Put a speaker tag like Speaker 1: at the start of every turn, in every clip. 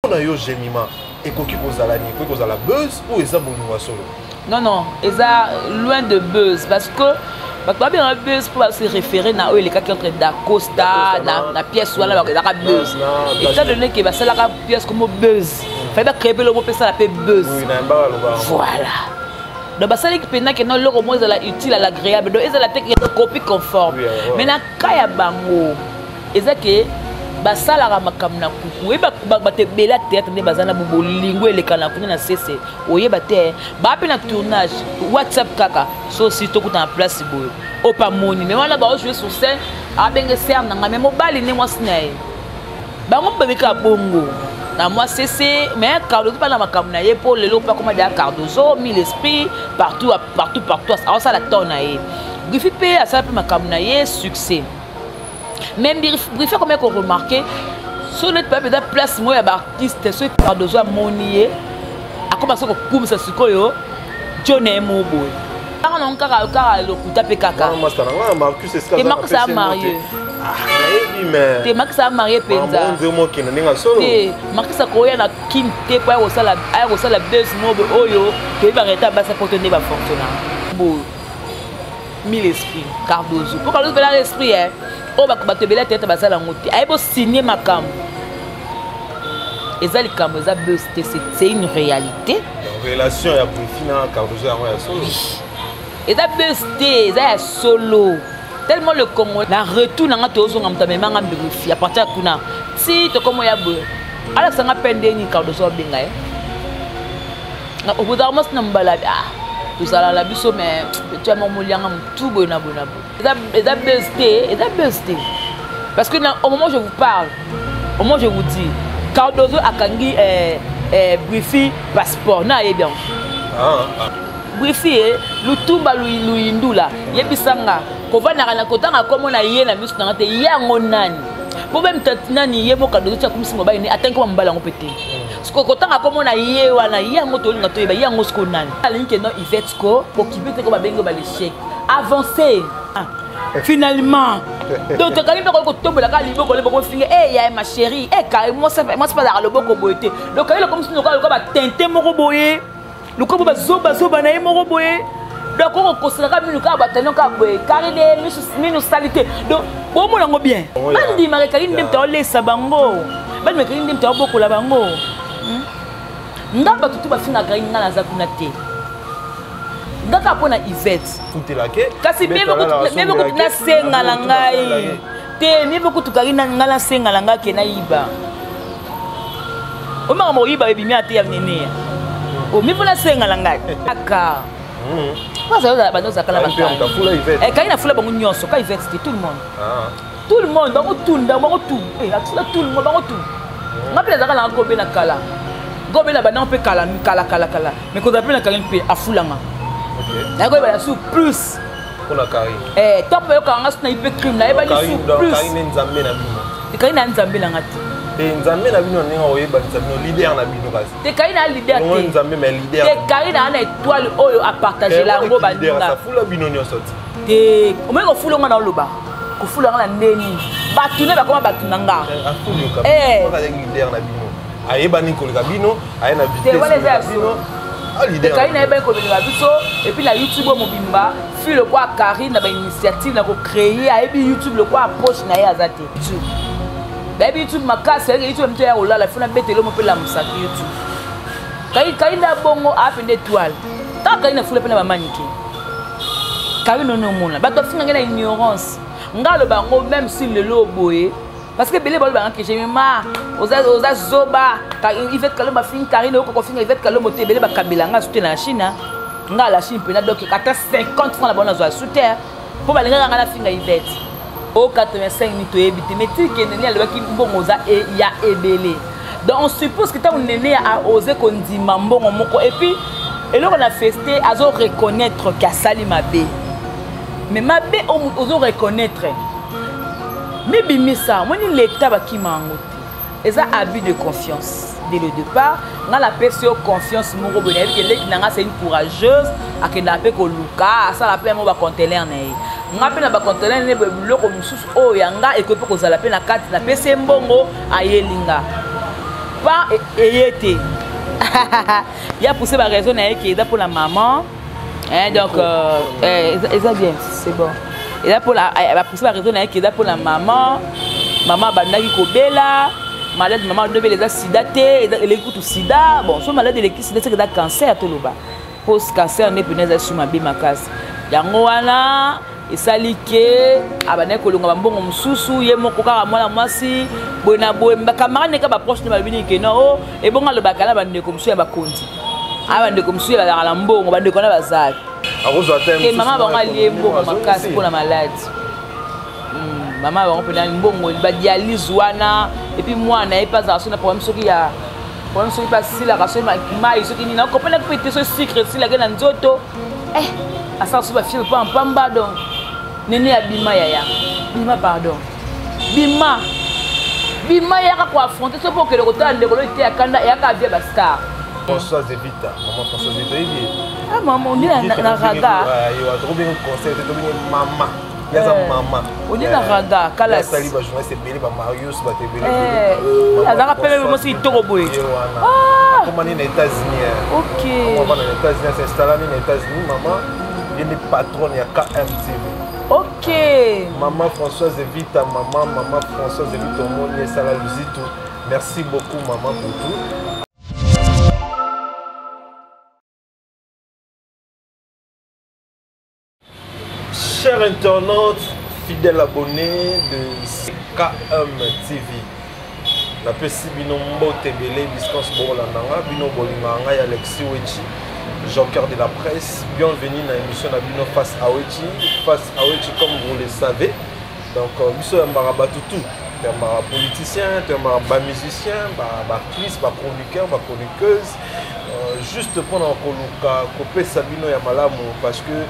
Speaker 1: Na yo Gemima, ekoki kozala nini? Ekoki kozala buzz ou eza bolingo ya solo?
Speaker 2: Non, non, eza loin de buzz, parce que bato babengaka buzz mpo base référé na oyo elekaki entre Dacosta na pièce wana, ezalaka buzz. Étant donné ke basalaka pièce comme buzz, fai bacrée mpe lomo mpe esala mpe buzz. Voilà, donc basalaki mpenza ke no eloko moko ezala utile à l'agréable, donc ezala te copie conforme. Mais na cas ya bango, eza ke basalaka makambo na kuku. Oyeba bato ebele ya théâtre nde baza na bolingo eleka na kuna na sese. Oyeba te, baa mpe na tournage, WhatsApp kaka so si tokuta na place boye oyo pa moni. Mais wana baojoue sur scène, abenge sere na ngai, mais mobali nde mwasi na ye, bango mpe babeka bongo na mwa sese. Mais Cardozo mpe na makambo na ye, mpo lelo mpe akoma deya Cardozo mille esprit partout, partout, partout, aosala temps na ye. Brifi mpe asala mpe makambo na ye, succès. Mais Brifi akomaki koremarquer so neti mpe eza place moko ya baartiste, soki Cardozo amoni ye, akoma so kokumisa sikoyo jo na ye moko boye, kaka nango kaka kaka lokuta mpe kaka. Te, Marcus aza marié te, Marcus aza marié mpenza te. Marcus akoya na Kini te mpo aya kosala buzz moko boye oyo toyebaka ete abasa poto nde bafonctionnaka boye. Mille esprit Cardozo, mpo Cardozo mpela esprit e oyo bato ebele tete basala yango te, ayebi osigne makambo. Eza likambo, eza buzz te, c'est une réalité.
Speaker 1: Relation ya Brifi na Cardozo, yango ya solo?
Speaker 2: Eza buzz te, eza ya solo. Tellement le Congo na retour nanga, tozonga, moto amemanga Brifi, à partir ya kuna ti tokomo ya boye, alakisanga mpe ndeni Cardozo abenga ye, okozala mwasi na mobali abi, ah, tozala na biso, mais tia moko molianga motu boye na boye na boye. Eza buzz te, eza buzz te, parce que au moment où je vous parle, au moment où je vous dis, Cardozo akangi Brifi passeport na ayebi yango.
Speaker 1: Ah, ah.
Speaker 2: Brifi e Lutumba Luyindula, yebisanga kovandaka na kotanga kombo na ye na miso nanga te, yango nani mpo meme nani ye moko Cardozo ti akomisi mobali ne, atangi koma mobali yango mpe te. Sikoyo kotanga kombo na ye wana, ye yango tolinga toyeba ye yango sikoyo nani alingi kendo. Ivete ko kokibi te, ko babengi balechec avancé finalement. Donc tokali mpe koki kotombola kaka liboko le bokofinga e ya ma chérie e kari mwasi mpe azalaka loboko boye te. Donc kali lokomi sino lokola batente moko boye, lokola bo bazobazoba na ye moko boye. Donc okokoselaka minu kaka batano kaka boye, kari de minu sali te. Donc bomona yango bien, bandimaka ekali nde moto aolesa bango, bandimaka ekali nde moto aobokola bango. Nga bato tu bafingaka nga, naza kuna te, nga kaka mpo na Ivete. Kasi meme kutu nasenga na ngai te, meme kutu kaki nga nasenga na ngai ke nayiba omaka moyiba ebimi ate ya nene omi mpo nasenga na ngai kaka bando ozalaka na bakai na fula bango nyonso ka Ivete te, tout le monde, tout le monde, bango tout, bango tout, atula tout le monde, bango tout. Nga mpe nazalaka nanga gobe na kala, gobe na bandango mpe kala kala kala kala, mais kozala mpe na Karine mpe afulanga, nayekoyeba na su plus. Ntango bayokaka nga so nayi mpe crime, nayebani su plus. Karine na nzambe nanga te.
Speaker 1: Te, nzambe na bino ndenge oyebanisa bino leader na bino kasi.
Speaker 2: Te, Karine na leader te.
Speaker 1: Nzambe, mais leader.
Speaker 2: Te, Karine na étoile oyo apartagela yango baninga.
Speaker 1: Afula bino nyonso ti.
Speaker 2: Te, omeki kofula nga na oloba kofula nga na ndeni bato ne bakoma bato na nga.
Speaker 1: Leader na bino ayebani koleka bino, aye na
Speaker 2: vitesse wana eza ya solo. Karine ayebani koleka biso. Et puis na YouTube mobimba fi lokwa Karine na bainitiative na kocréer, ayebi YouTube lokwa poche na ye, aza te YouTube, bayebi YouTube makasi, ayeke YouTube mito ya kolala fo nabetele mo mpe lamusaka YouTube. Karine nde bongo apende étoile kaka Karine afula mpe na bamanike. Karine ono omona bato bafinga ngai na ignorance, nga aloba yango même si lelo boye, parce que ebele balobanga ke Jemima oza zoba, Ivete Kalombo afingi Karine, okoka kofinga Ivete Kalombo te. Ebele bakabela nga sute na Chine, nga la Chine mpena. Donc ata 50 francs na bango nazwa sute mpo balingaka nga nafinga Ivete o 85 ni toyebi te. Mais tike Nene alobaki mbongo oza ya ebele, donc on suppose que ntango Nene aose kondima mbongo moko, et puis eloko na feste, azo reconnaître ke asali mabe. Mais mabe ozo reconnaître, mibimisa omoni leta bakima yango te, eza abus de confiance dès le départ. Nga napesi yo confiance moko boye, nayebi ke leki na nga c'est une courageuse, akendaka mpe koluka, asala mpe yango bacontener na ye, nga mpe na bacontener ne boye, biloko mosusu oyo ya nga ekoki mpe kozala mpe na kati. Napesi ye mbongo, ayeli nga. Pa eye te. Ya poussé ba raison na ye ke eza mpona maman. Hein, donc eza bien, c'est bon. Eza mpona bapousse ba raison na ye ke eza mpona maman. Mama abandaki kobela malade, mama adobela, eza sida te, eleki kutu sida. Bon, so malade eleki sida, seke eza cancer, toloba post cancer nde mpena eza su mabe makasi. Yango wana esali ke abandaki kolonga bambongo mosusu ye moko kaka mwana mwasi boye na boye. Bacamarade neka baproche nde balobi nini ke non, o ebongo alobaka na bandeko mosusu ya bakonzi, aya bandeko mosusu ya bazalaka na mbongo, bandeko na bazali ke mama bango alie mbongo makasi mpona maladi. Mama bango mpena mbongo badialyse wana. Et puis mwana ye mpe azala so na problème, soki ya problème, soki mpe asilaka, soki mai, soki nini, akomprenaki mpe te, soki sucre esilaki na nzoto, asala so bafièvre mpo ampamba. Donc nene ya bima, yaya bima, pardon, bima, bima, yaka koaffronter. So mpo okende kotala ndeko loyi te ya kanda, eyaka avia bastar.
Speaker 1: Françoise Evita, maman Françoise Evita, oyebi?
Speaker 2: Ah mama, ondi na raga.
Speaker 1: Tokobenge conseil te, tobenge mama, yaza mama.
Speaker 2: Ondi na raga
Speaker 1: kalasi. Asali bajournaliste ebele, bamarius, bato ebele.
Speaker 2: Azalaka pembe, mosi kitoko boye.
Speaker 1: Akomani na États-Unis.
Speaker 2: Ok.
Speaker 1: Akoma na États-Unis, as'installani na États-Unis. Mama ye nde patronne ya KMTV.
Speaker 2: Ok.
Speaker 1: Mama Françoise Evita, mama, mama Françoise Evita, omoni esala luzitu. Merci beaucoup mama pour tout. Chers internautes, fidèles abonnés de KM TV, napesi bino mbote ebele biscance bokolanda nga, bino bolingaka ngai Alexis Wechi, joker de la presse. Bienvenue na émission na bino Face à Wechi. Face à Wechi, comme vous le savez, donc biso yambaka bato tout, toyambaka politicien, toyambaka bamusicien, baactrice, bachroniqueur, bachroniqueuse, juste mpona koluka kopesa bino ya malamu, parce que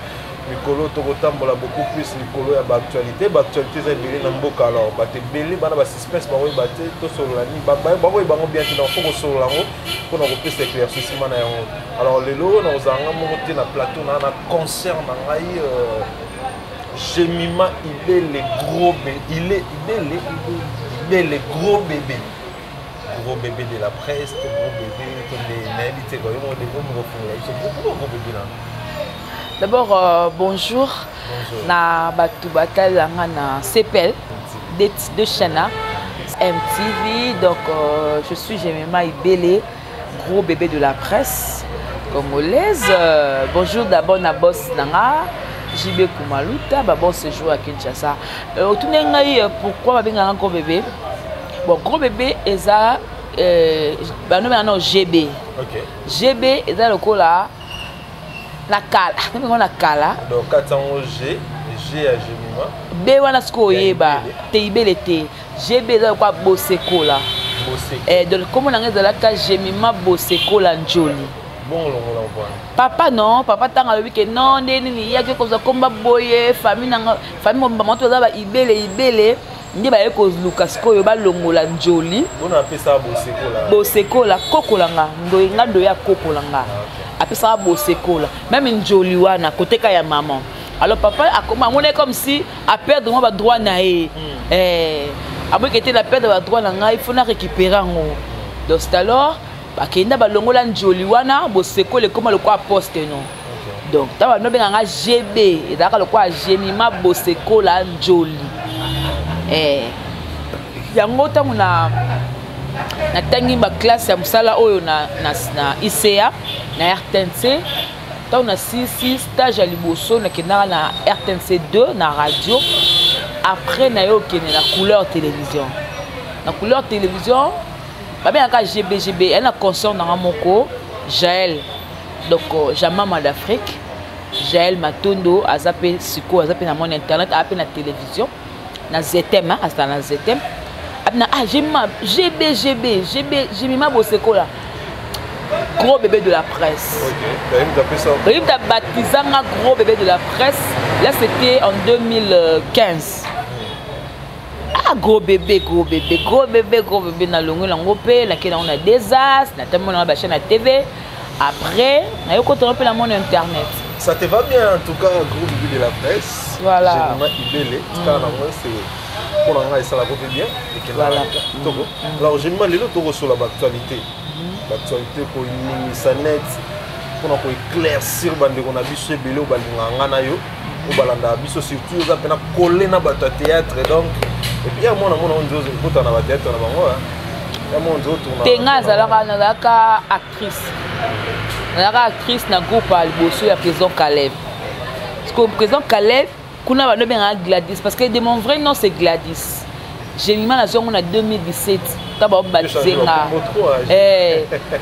Speaker 1: mikolo tokotambola beaucoup plus likolo ya baactualité. Baactualité eza ebele na mboka. Alors bato ebele bana basuspense, bakoyeba te tosolola nini, bakoyeba yango bien te. Donc fo kosolola yango mpona kopesa éclaircissement na yango. Alors lelo nakozala nga moko te na plateau na concert na ngai, Jemima Ibele, gros bébé, il est Ibele, Ibele, gros bébé, gros bébé de la presse, gros bébé, comme nayebi te quoi, yo moko kofungola biso gros gros bébé na.
Speaker 2: D'abord, bonjour.
Speaker 1: Bonjour.
Speaker 2: Na bato batalanga na CPL, deux chaînes, MTV. Donc, je suis Jemima Ibele, gros bébé de la presse congolaise. Bonjour d'abord na boss nanga, JB Kumaluta, bah bon séjour à Kinshasa. Otuni ngai pourquoi babengaka gros bébé? Bon, gros bébé eza banobenga nao GB. GB eza lokola na kala, ndenge na kala.
Speaker 1: Donc kati yango G, G ya Jemima.
Speaker 2: B wana sikoyo oyeba te, ibele te. GB eza lokola bosekola. Donc kombo na ngai ezalaka Jemima Bosekola Njoli.
Speaker 1: Bongo longola mpwana?
Speaker 2: Papa non, papa ntango alobi ke non, nde nini yaki kozwa komba boye, famille nanga, famille mobimba moto baza ba ibele ibele, nde baye koluka sikoyo balongola Njoli.
Speaker 1: Mpona apesaka Bosekola.
Speaker 2: Bosekola kokolanga ndoyi nga, ndoyi akokolanga, apesaka Bosekola, même Njoli wana koteka ya mama. Alors papa amonaki comme si aperdre mwa badroit na ye. Amoki ete na perdre badroit na ngai, faut na récupérer yango. Donc c'est alors bakenda balongola Njoli wana, Bosekola ekóma lokola poste no. Donc ntango bando obenganga GB, ezalaka lokola Jemima Bosekola Njoli. Yango ntango na natangi baklasse ya mosala oyo na ICA, na RTNC, ntango nasilisi stage ya liboso, nakendaka na RTNC 2 na radio. Après naye okende na Couleur Télévision. Na Couleur Télévision babengaka GBGB, eya na concert nanga moko Jael, donc Jamama d'Afrique, Jael Matondo, aza mpe sikoyo, aza mpe na mone internet, aza mpe na télévision na ZM, azala na ZM. Abina ah Jemima GB GB GB Jemima Bosekola, gros bébé de la presse.
Speaker 1: Ok.
Speaker 2: Donc, baptisanga gros bébé de la presse. Là, c'était en 2015. Ah, gros bébé, gros bébé, gros bébé, gros bébé, na longo nango mpe nakei nango na désastre, natambo nango bachaîne na TV. Après, nayo kotanga mpe na monde internet.
Speaker 1: Ça te va bien en tout cas, gros bébé de la presse.
Speaker 2: Voilà.
Speaker 1: Jemima Ibele. Mm. C'est Mpo na ngai esalaka mpe bien, ekendaka kitoko. Alors Jemima, lelo tokosola baactualité, baactualité koningisa net mpona koéclaircir bandeko na biso ebele oyo balingaka nga na yo, oyo balandaka biso, surtout oza mpena kole na bato ya théâtre. Donc et puis ya mwana mona oyo nzi okota na bathéâtre na bango, ya mwana nzi otourna.
Speaker 2: Te, nga azalaka, nazalaka actrice, nazalaka actrice na groupe ya liboso ya président Caleb, parce que président Caleb kuna bando bengaka Gladys, parce que de mon vrai nom c'est Gladys Jemima. Nazwi yango na 2017 ntango babaptiser nga,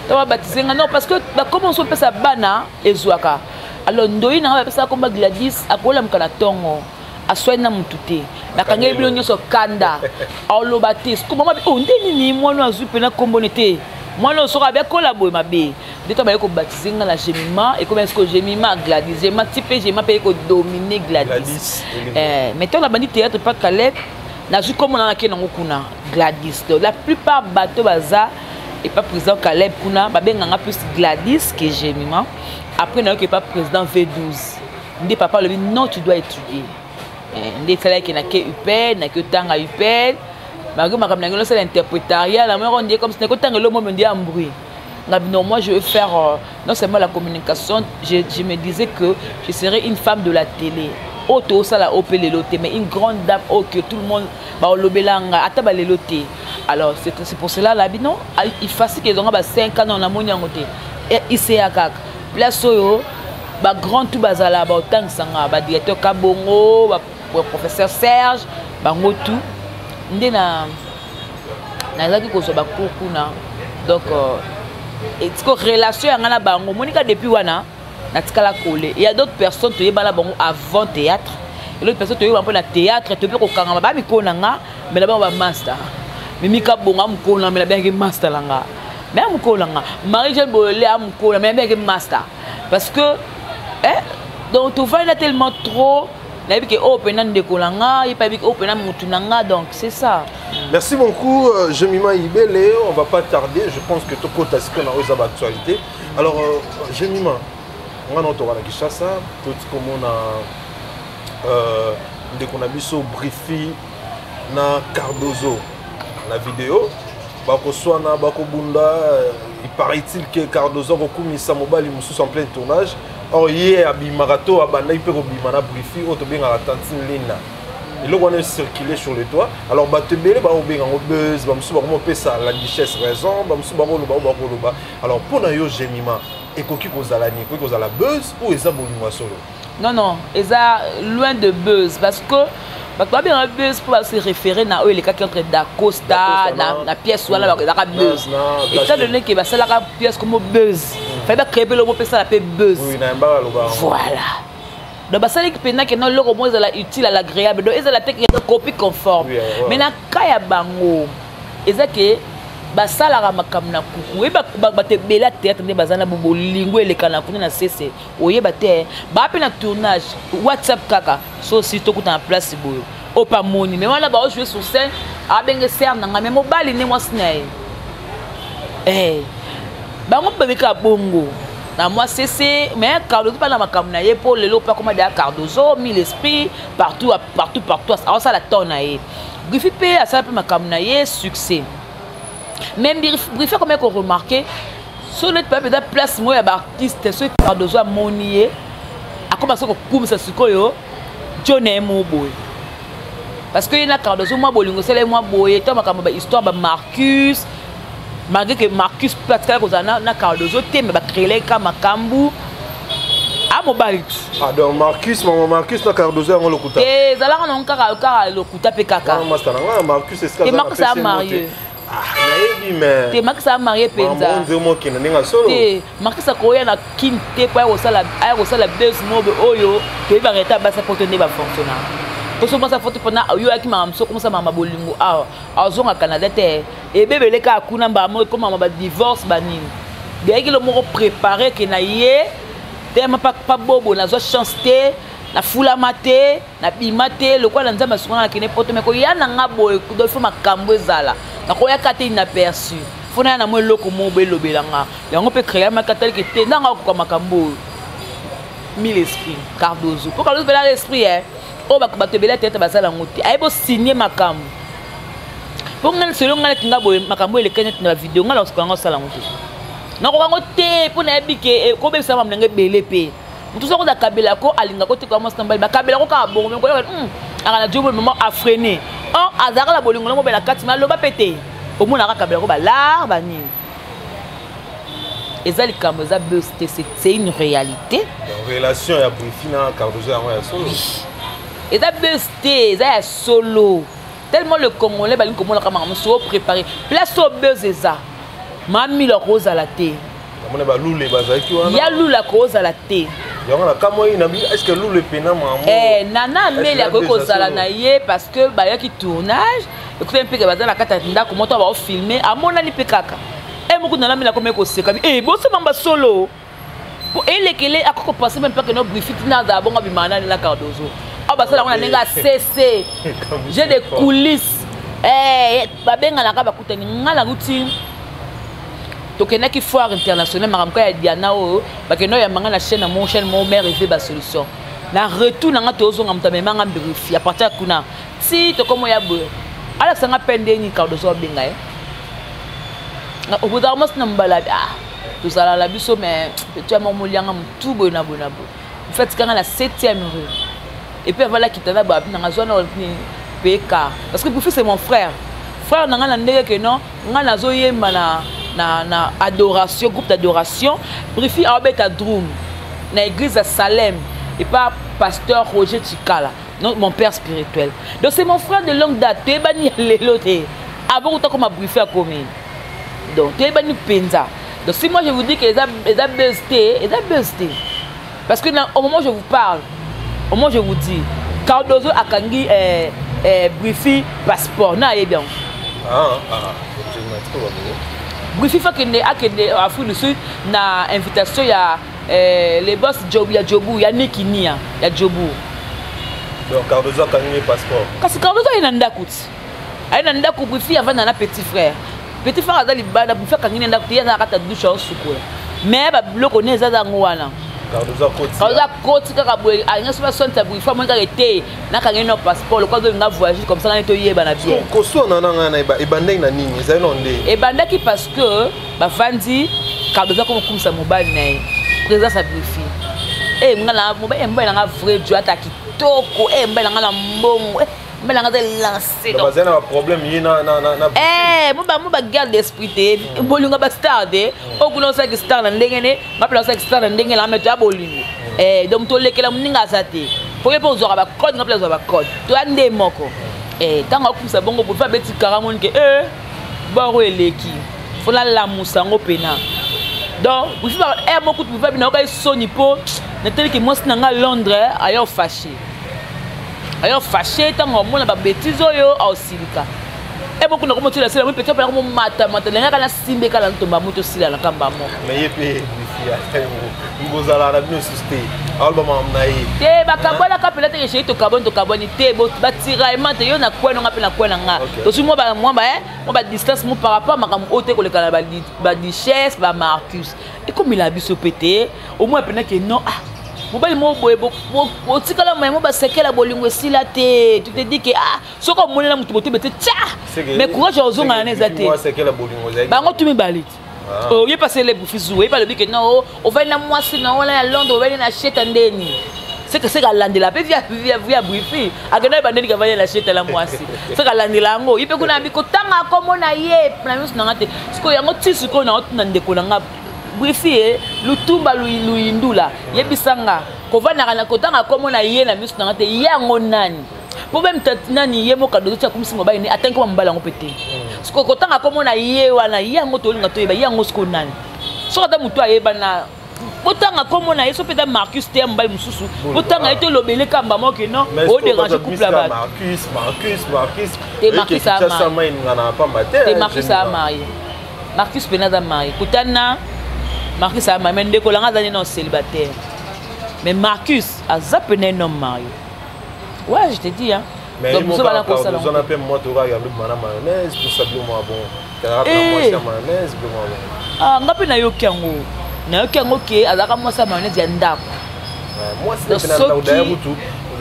Speaker 2: ntango babaptiser nga. Non, parce que bakoma mosu opesa bana ezwaka. Alors ndoyi na nga bapesaka komba Gladys, akolamuka na ntongo, aswani na mutu te, nakangeli bino nyonso kanda, aloba te. Siko mama, o nde nini, mwana azwi mpena kombone te, mwana oyo soki abekola boye mabe. Nde to baye kobaptiser nga na Jemima, ekomi siko Jemima Gladys, Jemima ti mpe Jemima mpe ekodomine Gladys. Mais ntango nabandi théâtre pa Caleb, nazwi kombo na nake nango kuna Gladys. Donc la plupart bato baza epa président Caleb kuna babenganga plus Gladys que Jemima. Après nayoki epa président V12 nde papa alobi: "Non, tu dois étudier." Nde esalaki nake UPN, nake otanga UPN, malgré makambo nange nosala interprétariat na moko ndie comme si nakotanga elo momo ndie embrouille ngabi. Non, moi je veux faire non seulement la communication, je me disais que je serais une femme de la télé oyo tozosala oyo mpe lelo te, mais une grande dame oyo que tout le monde baolobela nga ata balelo te. Alors c'est pour cela labi non, ifasike ezonga ba 5 ans, namoni yango te, ICA kaka place oyo bagrand tout bazala, baotangisanga, badirecteur Kabongo, baprofesseur Serge, bango tout nde na nazalaki kozwa bacours kuna. Donc etiko relation ya nga na bango monika depuis wana natikala kole. Il y a d'autres personnes toyebana bango avant théâtre et l'autre personne toyeba mpo na théâtre, toyebi kokangama bamikolo na nga, mais na bango bamaster Mimika Bongo amokolo na, mais nabengaki master na nga, mais amokolo na nga Marie Jeanne Boyole amokolo, mais nabengaki master parce que eh, donc tovandi na tellement trop, nayebi ke oyo mpena ndeko na nga, ye mpe ayebi ke oyo mpena motu na nga. Donc c'est ça.
Speaker 1: Merci beaucoup, Jemima Ibele. On va pas tarder, je pense que tokota sikoyo na oyo eza baactualité. Alors Jemima, nga na otoka na Kinshasa, toti komona ndeko na biso Brifi na Cardozo na video bakoswana, bakobunda. Il paraît-il que Cardozo akokumisa mobali mosusu en plein tournage. Or ye abimaka to abandaki mpe kobima na Brifi oyo tobengaka Tantine Lina. Eloko wana ecircule sur le toit. Alors bato ebele bakobenga yango buzz, bamosusu bakomopesa la duchesse raison, bamosusu bakoloba oyo bakoloba. Alors mpo na yo Jemima, ekoki kozala nini? Ekoki kozala buzz ou eza bolingo ya solo?
Speaker 2: Non, non, eza loin de buzz, parce que bato babengaka buzz mpo base référé na oyo elekaki entre Dacosta na pièce wana, ezalaka buzz. Étant donné ke basalaka pièce kombo buzz, fai bacréer mpe eloko mpe esala mpe buzz. Voilà, donc basalaki mpenza ke no eloko moko ezala utile à l'agréable, donc ezala te copie conforme. Mais na ka ya bango eza ke basalaka makambo na kuku. Oyeba bato ebele ya théâtre nde baza na bolingo eleka na kuna na sese, oyeba te baa mpe na tournage, WhatsApp kaka so si tokuta na place boye oyo pa moni. Mais wana baojouer sur scène, abenge sere na ngai, mais mobali nde mwasi na ye. Bango mpe babekaka bongo na mwa sese. Mais Cardozo mpe na makambo na ye, mpo lelo mpe akoma deya Cardozo mille esprit partout, partout, partout, aosala temps na ye. Grifi mpe asala mpe makambo na ye succès, mais Brifi akomaki koremarquer so neti mpe mpenza place moko ya baartiste, soki Cardozo amoni ye, akoma so kokumisa sikoyo jo na ye mo boye, parce que ye na Cardozo mwa bolingo esala ye mwa boye to makambo bahistoire bamarcus, malgré que Marcus mpe atikala kozala na Cardozo te, mais bacréeleka makambo amobali ti.
Speaker 1: Ah, donc Marcus, mama Marcus na Cardozo yango lokuta?
Speaker 2: Te, ezalaka nango kaka kaka lokuta mpe kaka.
Speaker 1: Master na nga Marcus esika
Speaker 2: Te, Marcus aza marié.
Speaker 1: Nayebi, mais
Speaker 2: Te, Marcus aza marié mpenza.
Speaker 1: Nzela mokende ndenge solo.
Speaker 2: Te, Marcus akoya na kini te mpo aya kosala buzz mobe oyo toyebaka ete abasa poto nde bafonctionnaka. Poso mwasa foto mpona oyo ayaki makambo so komosala makambo bolingo awa, azonga Canada te, ebebele kaka kuna mbala moko ekomama badivorce banini. Deyaki lo moko préparé ke na ye tema pa bobo, nazwa chance te, nafulama te, nabima te lokola na Nzambe asunga nakende poto. Me koya na nga boye, do fo makambo ezala, nakoyaka te inaperçu, fo naya na mwa eloko moko boye elobela nga yango mpe créamaki ataliki te ndanga akoka makambo oyo mille esprit Cardozo, mpo Cardozo mpela esprit e Oyo bato ebele tete basala yango te. Ayebi osigne makambo. Mpo ngai selo ngai neti nga boye, makambo eleka neti na bavideo, ngai nakosuka yango osala yango te. Nakoka yango te mpo nayebi ke kobebisa makambo na ngai ebele mpe. Moto soki akoza kabela ko alinga ko te kwa mwasi na mobali, bakabela ko kaka bongo, mais koyeba aka na jobo mama afrené. Or azalaka na bolingo na mobali na kati, mais aloba pe te. Omonaka kabela ko balar banini. Eza likambo, eza buzz te, c'est une réalité.
Speaker 1: Donc, relation ya Brifi na Cardozo yango ya solo.
Speaker 2: Eza buzz te, eza ya solo. Tellement le Congolais balingi komonaka makambo mosusu préparé. Place oyo buzz eza. Mami la kozala te.
Speaker 1: Namona ba lule bazalaki wana.
Speaker 2: Ya lula kozala te.
Speaker 1: Yango na kamwa ye na bi, est-ce que lule pena maman?
Speaker 2: Nana Amelia
Speaker 1: Est-ce que
Speaker 2: akoki kozala
Speaker 1: solo?
Speaker 2: na ye parce que bayaki tournage, écoutez mpe ke baza na kati ya ndako moto ba filmer, amonani mpe kaka. Moko Nana Amelia akomi koseka bi, boso mamba solo. Po elekele akoko penser même pas que no brifi tina za bongo bima na na Cardozo. Ah basala ngo na ndenge ya CC. J'ai des coulisses. Babenganaka bakutani nga na routine. Tokendaki foire internationale makambo ya Diana oyo bakenda ya manga na chaîne na mon chaîne mon mère et ba solution. Na retour na nga tozonga mutu amemanga brifi à partir kuna. Si tokomo ya boye. Ala sanga pende ni Cardozo abenga ye. Na oboza mwasi na mbala ah tozala la biso mais tu as mon molianga mutu boye na boye na boye. En fait kanga na 7e rue. Et puis avala kitana ba na zona ni PK parce que Brifi c'est mon frère. Frère na nga na ndenge que non nga nazo yemba na adoration, groupe d'adoration. Brifi a beta drum na église à Salem et pas pasteur Roger Chikala, non, mon père spirituel. Donc c'est mon frère de longue date, toyebani lelo te. Avant que comme Brifi a commis. Donc toyebani penza. Donc si moi je vous dis que eza buzz te, eza buzz te. Parce que au moment où je vous parle, au moment où je vous dis, Cardozo akangi Brifi passeport, na yebi yango.
Speaker 1: Ah, ah, je n'ai pas trop bon.
Speaker 2: Brifi fa kende akende Afrique du Sud na invitation ya les boss Jobu ya Jobu ya Niki Nia ya Jobu.
Speaker 1: Donc Cardozo akangi passeport.
Speaker 2: Kasi Cardozo aye na ndako ti. Aye na ndako Brifi avanda na petit frère. Petit frère azali bana Brifi akangi na ndako ti, ye aza na kati ya douche aosukola. Mais ba biloko ne eza zango wana.
Speaker 1: Cardozo akoti.
Speaker 2: Cardozo akoti kaka boye, alingi soki basonisa Brifi, amoni kaka ete, nakangi no passeport, lokola azolinga voyage comme ça, nani toyeba na bien.
Speaker 1: Ko koswana na ngai na ebandaki na nini? Ezali na nde?
Speaker 2: Ebandaki parce que bavandi, Cardozo akomi kokumisa mobali na ye. Présence ya Brifi. Nga na mobali, mobali na nga vrai Dieu, ata kitoko, mobali na nga na mbongo, mobali na nga aza lancé,
Speaker 1: Donc,
Speaker 2: donc.
Speaker 1: bazali na ba problème ye na, na, na, na
Speaker 2: Mo ba, mo ba garde d'esprit te, bolingo ba star te. Oyo kuna osalaki star na ndenge ne, nga mpe nasalaki star na ndenge na nga, mais toya bolingo. Donc tolekela moninga aza te. Po ye mpe ozwaka ba code, nga mpe nazwaka ba code. Toya nde moko. Ntango akumisa bongo, boye, abeti kara moni ke, boro eleki. Fo nalamusa yango pena. Donc, boye, ba, moko kutu, boye, nayoka ye soni po, nateliki mwasi na nga Londres, ayo fâché. Ayo fâché, ntango amona ba bêtises oyo, aosilika. Moko na komotila sila, moi, peut-être, na komata, mata, na ngaka na simbe kala ntomba, moto sila na kamba moko.
Speaker 1: Mais ye pe, Brifi, ata yango, ngozala na bino susu te. Aoloba makambo na ye.
Speaker 2: Te, bakabwanaka mpenza te, chéri, tokabwani, tokabwani te. Bo, ba tiraillement te, yo na kwe na nga mpe na kwe na nga. Tozwi mwa ba, mwa ba, mwa ba distance mo par rapport makambo oyo te koleka na ba di-, ba duchesse, ba Marcus. Ekomela biso pe te. Au moins mpenza ke non, ah, mobali moko boye, bo, bo, botikala moye, mo basekela bolingo esila te. Tu te dis que, ah, soki omonela motu bote bete, tcha!
Speaker 1: C'est que
Speaker 2: Mais courage ya ozonga na eza te.
Speaker 1: Moi, c'est que la bolingo ezalaki.
Speaker 2: Bango tu mibale te.
Speaker 1: Ah.
Speaker 2: Oh, ye passé le Brifi Zou, ye balobi ke non, oh, ovandi na mwasi na wana ya Londres, ovandi na Cheta ndeni. C'est que c'est qu'alandela pe via, via, via Brifi. Akenda ye bandeni kavandi na Cheta la mwasi. C'est qu'alandela yango. Ye pe kuna abi kotanga komona ye, na miso na nga te. Sikoyo yango ti sikoyo na otuna ndeko na nga. Brifi, lutumba luyindula. Yebisanga, kovandaka na kotanga komona ye na miso na nga te. Ye yango nani? Po même tati nani ye moko Cardozo tia kumisi mobali ne atangi koma mobali yango pe te. Sikoyo kotanga komona ye wana, ye yango tolinga toyeba, ye yango sikoyo nani? Soki ata moto ayeba na botanga komona ye, soki mpe ata Marcus te ya mobali mosusu,
Speaker 1: Bon,
Speaker 2: botanga ye
Speaker 1: ah.
Speaker 2: tolobele kamba moko ke non,
Speaker 1: Mais
Speaker 2: o
Speaker 1: est-ce que
Speaker 2: déranger
Speaker 1: bato
Speaker 2: couple ya
Speaker 1: Mister
Speaker 2: bato.
Speaker 1: Marcus, Marcus, Marcus.
Speaker 2: Te Marcus
Speaker 1: Eke
Speaker 2: a
Speaker 1: Kinshasa
Speaker 2: marié.
Speaker 1: mai nga na pamba te,
Speaker 2: Te
Speaker 1: hein,
Speaker 2: Marcus
Speaker 1: jeune
Speaker 2: a
Speaker 1: femme.
Speaker 2: marié. Marcus pena aza marié. Kutana Marcus a marié, mais ndeko langa aza neno célibataire. Mais Marcus aza pena un homme marié. Ouais, je te dis, hein.
Speaker 1: Mais
Speaker 2: Donc,
Speaker 1: il
Speaker 2: biso
Speaker 1: m'a
Speaker 2: bana
Speaker 1: pas
Speaker 2: kosala
Speaker 1: besoin
Speaker 2: yango.
Speaker 1: d'un peu moi, tu vois, il y a le mana mayonnaise, tout ça, bien, moi, bon. T'as la
Speaker 2: Eh.
Speaker 1: mwasi ya mayonnaise, bien, moi, bon.
Speaker 2: Ah, nga pe nayoki yango. Nayoki yango ke azalaka mwasi ya mayonnaise ya ndako.
Speaker 1: Ouais, mwasi
Speaker 2: Donc,
Speaker 1: na ndako,
Speaker 2: soki
Speaker 1: d'ailleurs, kutu,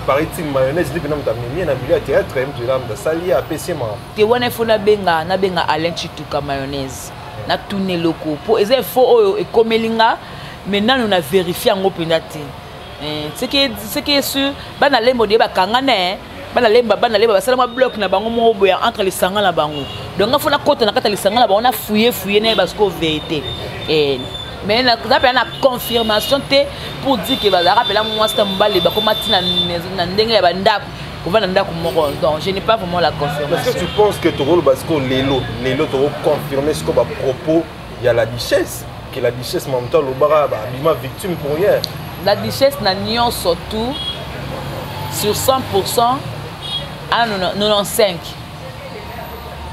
Speaker 1: Paraît-il, mayonnaise nde mpena moto amemi ye na milieu ya théâtre, ye moto ela moto asali ye, apesi ye makambo.
Speaker 2: Te, wana ifo nabenga Alain Chituka mayonnaise, natuna eloko, mpo eza info oyo ekomeli nga, mais nanu na vérifie yango mpenza te. Ce qui est sûr, bana lembo de bakanga ne bana lemba, bana lemba basala mwa bloc na bango moko boye entre lisanga na bango. Donc nga fo nakota na kati ya lisanga na bango, na fouye fouye na ye basiko vérité. Mais naza mpenza na confirmation te pour dire ke bazalaka mpena mwasi na mobali, bakoma ntina na ndenge ya bandako, kovanda ndako moko. Donc je n'ai pas vraiment la
Speaker 1: Est-ce que
Speaker 2: confirmation.
Speaker 1: tu penses que tokoloba sikoyo lelo, lelo tokoconfirme sikoyo bapropos ya la duchesse, que la duchesse mamuto alobaka, abima victime pour rien?
Speaker 2: La duchesse na nyonso tout, sur 100 à 95,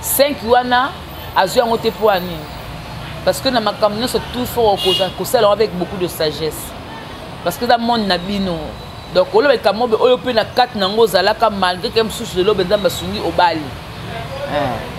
Speaker 2: 5 wana azwi yango te. Mpo ya nini? Parce que na makambo nyonso tout, faut kosala yango avec beaucoup de sagesse, parce que eza monde na bino. Donc oloba likambo oyo oyo mpe na kati nango ozalaka, malgré ke mosusu lelo mpenza basungi obali.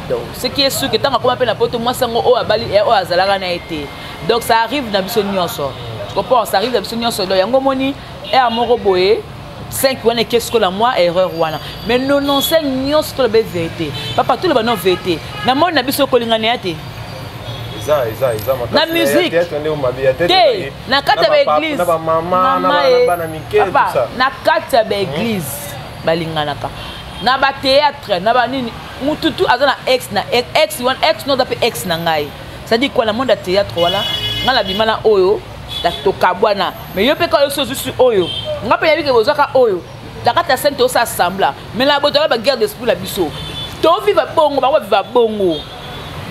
Speaker 2: Donc ce qui est sûr que ntango akoma mpe na poto, mwasi yango oyo abali, oyo azalaka na ye te. Donc ça arrive na biso nyonso, tu comprends? Ça arrive na biso nyonso. Donc yango omoni ere moko boye, 5 wana eke sikola mwa erreur wana, mais 95 nyonso toloba vérité, papa, toloba no vérité. Na moni na biso kolingana ya te.
Speaker 1: Eza makasi.
Speaker 2: Na musique.
Speaker 1: Théâtre nde mabe ya
Speaker 2: te, na kati ya baeglise.
Speaker 1: Na bamama, na bana mike, tout ça.
Speaker 2: Na kati ya baeglise balinganaka, na bathéâtre, na banini, mututu aza na ex, na ex wana, ex no aza mpe ex na ngai. C'est-à-dire quoi? Na monde ya théâtre wana, ngai nabima na oyo, tokabwana, mais yo mpe kaka oyo ozusi oyo, nga mpe nayebi ke bozwaka oyo na kati ya scène, tosala semblant, mais na boto baguerre d'esprit na biso, toviva bongo, bango baviva bongo.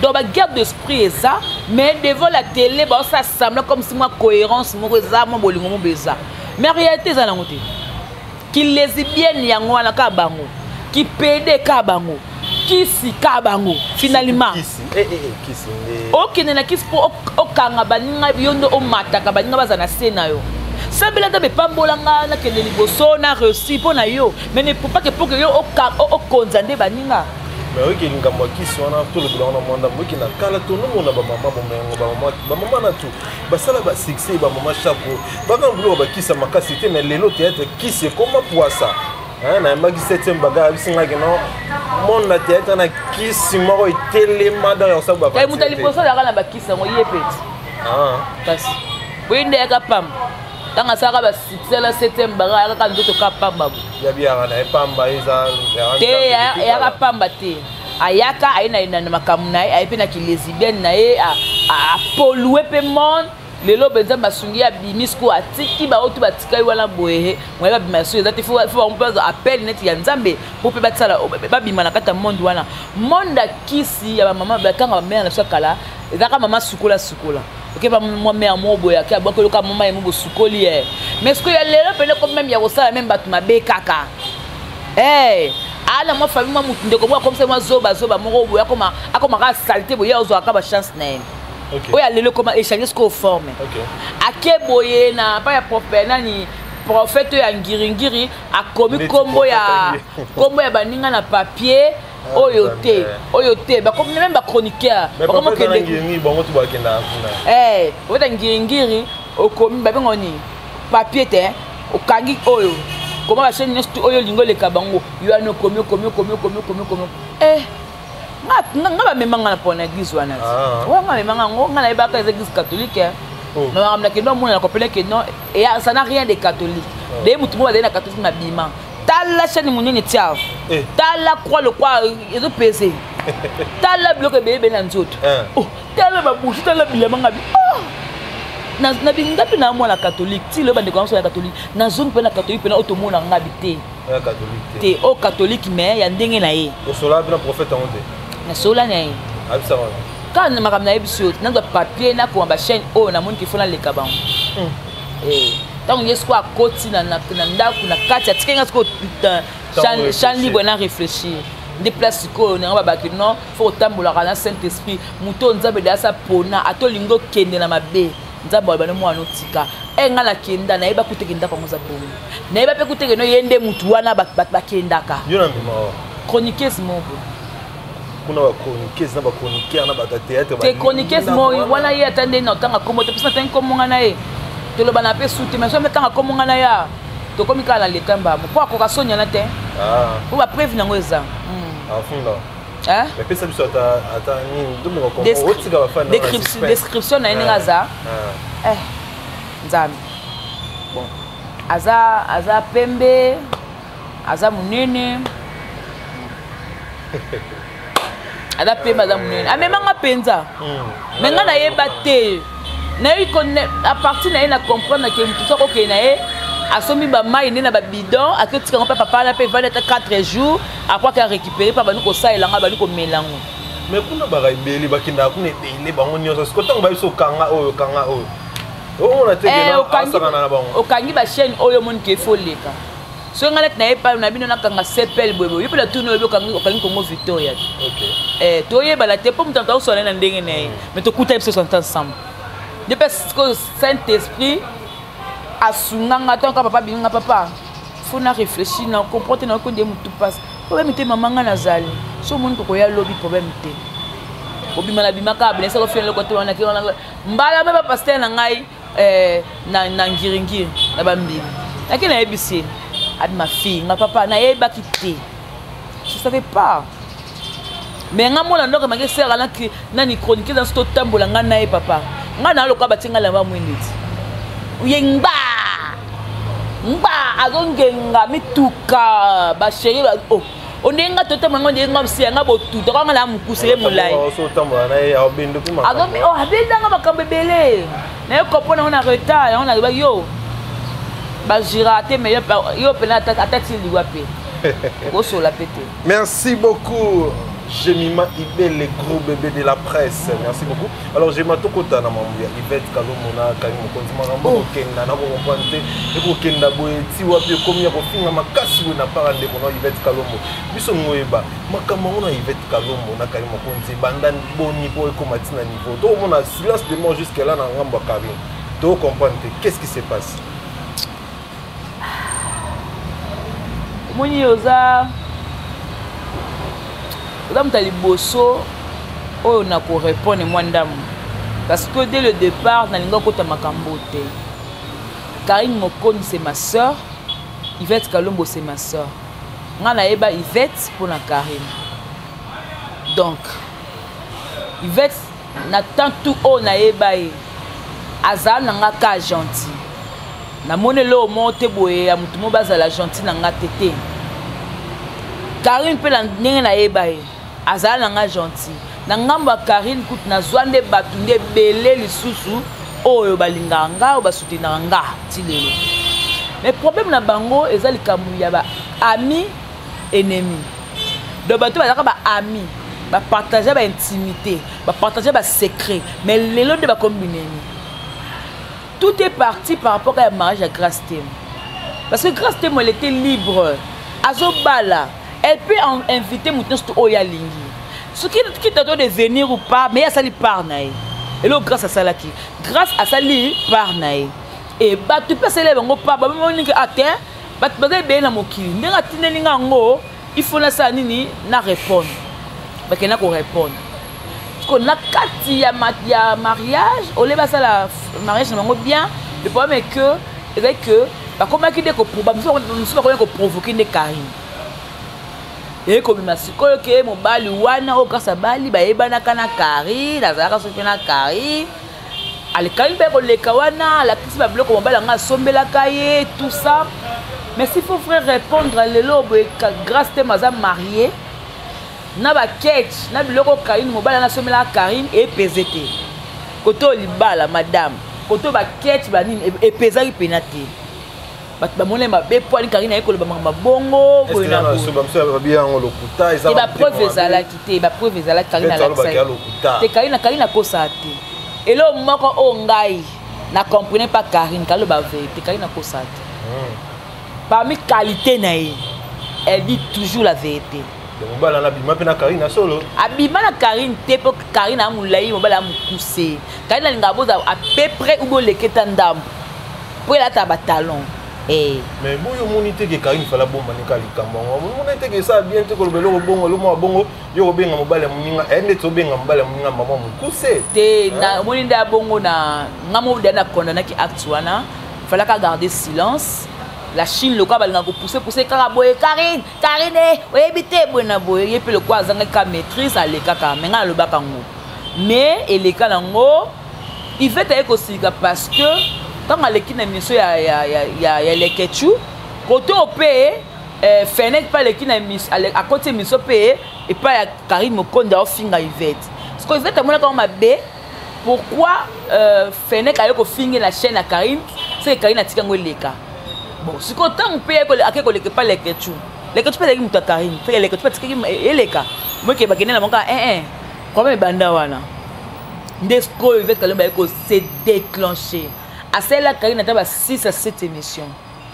Speaker 2: Donc baguerre d'esprit eza, mais devant la télé baosala semblant comme si mwa cohérence moko eza, mwa bolingo moko eza, mais réalité eza nango te. Kilesbienne yango wana kaka bango, kipédé kaka bango, kisi kaka bango. Finalement
Speaker 1: Kisi, eh, eh, eh, kisi nde.
Speaker 2: Okende na kisi mpo okanga baninga, yo nde omataka, baninga baza na se na yo. Sambela nzambe, epambolanga, nakende liboso, na réussi mpo na yo, mais ne faut pas que mpo ke yo okonza nde baninga.
Speaker 1: Mais oyoki likambo ya kisi wana, tolobela wana mwa ndambo. Oyoki na kala tonomona bamama bomengo, bamama na tu basala basuccès, bamama Chako, baka biloko bakisa makasi te. Mais lelo théâtre kisi ekoma poisa. Nayambaki 7e bagarre, abisingaki no monde na théâtre na kisi moko etelema, donc yakosala.
Speaker 2: Moto ya liboso azalaka na bakisi yango ye peti, kasi boye nde ayaka pamba. Ntango asalaka basuccès na 7e bagarre, ayakaka nzoto ka pamba bo.
Speaker 1: Yabiyaka na ye pamba eza.
Speaker 2: Te, ayaka pamba te. Ayaka, aye na makambo na ye, aye mpe na kilesbienne na ye, apolue mpe monde. Lelo mpenza basungi ye, abimi sikoyo, atiki bango tu batikali wana boye. Moye babima so eza te, fo bango mpe bazwa appel neti ya Nzambe mpo mpe basala babima na kati ya monde wana, monde ya kisi ya bamama. Batanga bamère na biso ya kala, ezalaka mama sukola sukola, oke mwa mère moko boye ake abwaki oloka mama ye mo bosukoli ye. Mais sikoyo ya lelo pene komi même ya kosala même bato mabe kaka. Ala mwa famille, mwa mutu, ndeko moko akomisa mwa zoba zoba moko boye, akomaka saleté boye, azwaka bachance na ye. Oyo alelo ekoma échange sikoyo forme. Ake boye na pa ya prophète nani, prophète oyo ya ngiringiri, akomi kombo ya baninga na papier oyo te, oyo te, bakomi même bachroniqueur.
Speaker 1: Bakomokende bango tu bakendaka kuna.
Speaker 2: Obeta ngiringiri, okomi babengo nini, papier te, okangi oyo koma bachaîne nyonso tu oyo olingi oleka bango yo wana, okomi, okomi, okomi, okomi, okomi, okomi. Nga bamemanga na mpona église wana. Wa nga bamemanga yango, nga nayebaka eza église catholique, mais makambo nakende omona, nakopela ke non, ça n'a rien de catholique. Deye motu moko bazali na catholique, mabima, tala chaîne monene tia, tala croix, le croix ezopese, tala biloko ebele ebele na nzoto, tala babouche, tala bilamba. Nga bi nga mpe na mwana catholique ti lelo, bandeko nyonso ya catholique, nazongi mpe na catholique mpena oyo tomona ngabi te te, oyo catholique mais ya ndenge na ye.
Speaker 1: Osola mpe na prophète yango te?
Speaker 2: Nasola na ye kaka na makambo nayebi so, nazwa papier, nakoma bachaîne oyo namoni ke fo naleka bango. Ntango ye sikoyo akoti na ndako na kati, atiki nga sikoyo champ libre na réfléchir nde place sikoyo nanga babaki non, fo kotambolaka na Saint Esprit. Moto oyo Nzambe deasa pona, ata olingi okende na mabe, Nzambe aloba no mwana otika. Nga nakenda, nayeba kuteke ndako yango eza bongo, nayeba mpe kuteke no ye nde mutu wana bakendaka. Chroniqueuse moko.
Speaker 1: Kuna bachroniqueuse na bachroniqueur na bato ya théâtre.
Speaker 2: Te, chroniqueuse moko wana ye, ata nde na otanga kombo te, mpesi natangi kombo nga na ye, toloba na mpe su te, mais so metanga kombo nga na ya Tokomi kaka na leta mbamo mpo akoka soniana te.
Speaker 1: Ah.
Speaker 2: Mpo bapreuve nango eza.
Speaker 1: Afunda.
Speaker 2: Hein?
Speaker 1: Mais pesa biso ata nini, tomenga otika bafani.
Speaker 2: Description na ye ndenge aza.
Speaker 1: Ah.
Speaker 2: Eh, Nzambe, bon, aza pembe, aza monene, aza pembe, aza monene, amemanga mpenza. Me ngai nayeba te, nayebi à partir na ye na comprendre ke motu soki okende na ye, asombi bamai nde na babidon, ake otika yango mpe papa wana mpe evandi ata 4 jours après, ake arécupéré mpe abandi kosalela yango, abandi komela yango.
Speaker 1: Mais kuna baka ebele, bakendaka kuna ebele, bango nyonso. Siko ntango bayebi so okanga oyo, okanga oyo, omona te
Speaker 2: Eh,
Speaker 1: asakana na bango.
Speaker 2: Okangi bachaîne oyo, omoni ke efo oleka. Soki ngai neti nayepa na bino, nakanga sepel boyeboye, yo mpe na tuni oyebi, okangi Congo Victoria. Eh, toyebana te mpo moto akosola na ndenge na ye, mais tokutani biso santa ensemble nde mpe sikoyo Saint Esprit asunganga. Ntango papa abinga, papa faut na réfléchir na comprendre te, na okonde motu mpasi, problème te mama, ngai nazali so omoni kokoya lobi, problème te, obima na bimaka abinesaka ofia eloko te wana mbala mpe bapasteur na ngai, eh, na ngiringiri na bambili nake nayebisi ye, abima fille nga papa nayebaki te, je savais pas. Mais nga mona ndoko mange sera na nani chronique na so totambola nga na ye, papa nga na lokola batie nga lamba mwindu ti ye ngba ngba azongenga mituka bachéri. Oh, ondenge nga totambola nga, ondenge nga msia nga botuta kwa nga na mokuse ye molai.
Speaker 1: So otambola na ye, aobendo mpe.
Speaker 2: Oh, abendanga makambo ebele, naye comprendre yango na retard. Yango nalobaki yo bajira te, mais yo mpena ata ti liwa mpe okosola mpe te.
Speaker 1: Merci beaucoup, Jemima Ibele, le gros bébé de la presse. Merci beaucoup. Alors, Jemima, tokota na mambo ya Yvette Kalombo na Karine Mokonzi, makambo
Speaker 2: Oh.
Speaker 1: kokenda na kocomprendre te, ekokenda boye ti wapi? Ekomi ya kofinga makasi boye na para ndeko na Yvette Kalombo. Biso ngoyeba makambo yango na Yvette Kalombo na Karine Mokonzi banda boni mpo ekoma ti na niveau tokomona silence de mort jusque là na ngambo ya Karine? Tokocomprendre te, qu'est-ce qui se passe?
Speaker 2: Omoni, oza moto ya liboso oyo na korépondre mwa ndambo, parce que dès le départ nalingi okota makambo te. Karine Mokonzi, c'est ma sœur. Yvette Kalombo, c'est ma sœur. Nga nayeba Yvette mpona Karine. Donc Yvette, na temps tout oyo nayeba ye, azala na nga ka gentil. Namoni eloko moko te boye ya motu moko bazala gentil na nga te te. Karine mpe na ndenge nayeba ye, azala na nga gentil. Na ngambo ya Karine kutu nazwa nde bato nde ebele lisusu oyo balingaka nga, oyo basoutenaka nga ti lelo. Mais problème na bango eza likambo ya baami ennemi. Donc bato bazalaka baami, bapartage baintimité, bapartage basecret, mais lelo nde bakomi binemi. Tout est parti par rapport à mariage à Grâce Temo, parce que Grâce Temo, elle était libre, azobala, elle peut en inviter moto nyonso oyo alingi, soki quitte à de venir ou pas, mais asali part na ye. Eloko Grâce asalaki, Grâce asali part na ye e bato mpe asali bango part. Bamoniki ate bato baza ebele na mokili, ndenge atindeli nga yango, il faut nasala nini? Na répondre, bakenda korépondre ko na kati ya mariage ole basala mariage na bango bien. Le problème est que ezali que bakomaki nde, mosusu bakomaki koprovoke nde Karine. Eye kobima sikoyo ke mobali wana oyo Grâce abali bayebanaka na Karine, azalaka soki mpe na Karine, alekaki mpe koleka wana, alakisi babiloko mobali yango asombelaka ye, tout ça. Mais s'il faut frère répondre lelo boye, Grâce Temo aza marié na baketch na biloko Karine mobali wana asombelaka Karine, epese te. Kote oyo libala madame, kote oyo baketch banini, epesaki mpena te. Bato bamoni mabe po ani Karine aye koloba makambo bongo boye na
Speaker 1: boye. Yango lokuta.
Speaker 2: Te, bapreuve ezalaki te, bapreuve ezalaki. Karine alakisaki te. Karine akosaka te. Eloko moko oyo ngai na comprene pas, Karine kaloba vérité, Karine akosaka te. Parmi qualité na ye, elle dit toujours la vérité.
Speaker 1: Mobali wana abima mpe na Karine na solo?
Speaker 2: Abima na Karine te, mpo Karine aya molai, mobali aya mokuse. Karine alingaka boza à peu près ou boleketa ndambo mpo elata batalon.
Speaker 1: Eh. Mais boyo omoni te ke Karine fala bombanika likambo yango? Omoni te ke esala bien te koloba eloko bongo, eloko moko bongo, yo kobenga mobali ya moninga eye ndeti obenga mobali ya moninga mama mokuse?
Speaker 2: Te, omoni nde abongo na nga moko deya na condamnaki acte wana. Falaka garder silence. La Chine lokola balingaka kopousse pousse kaka boye, Karine, Karine, oyebi te, boye na boye. Ye mpe lokola azangaki ka maîtrise, alekaka. Me ngai alobaka yango, mais eleka nango. Ivete aye kosilika parce que ntango aleki na émission ya Lekechu, kote oyo mpe Fenek mpe aleki na akoti émission mpe epai ya Karine Mokonde, aofinga Ivete. Parce que Ivete amonaka yango mabe. Pourquoi Fenek aye kofinge na chaîne ya Karine? Seke Karine atika yango eleka. Bon, sikoyo ntango mpe ake koleka epai Lekechu, Lekechu mpe azalaki moto ya Karine, mpe Lekechu mpe atikaki eleka. Moke bakende na bango kaka 1 problème ebanda wana nde. Sikoyo Ivete Kalombo aye kose déclencher, asalela Karine ata ba 6 à 7 émission.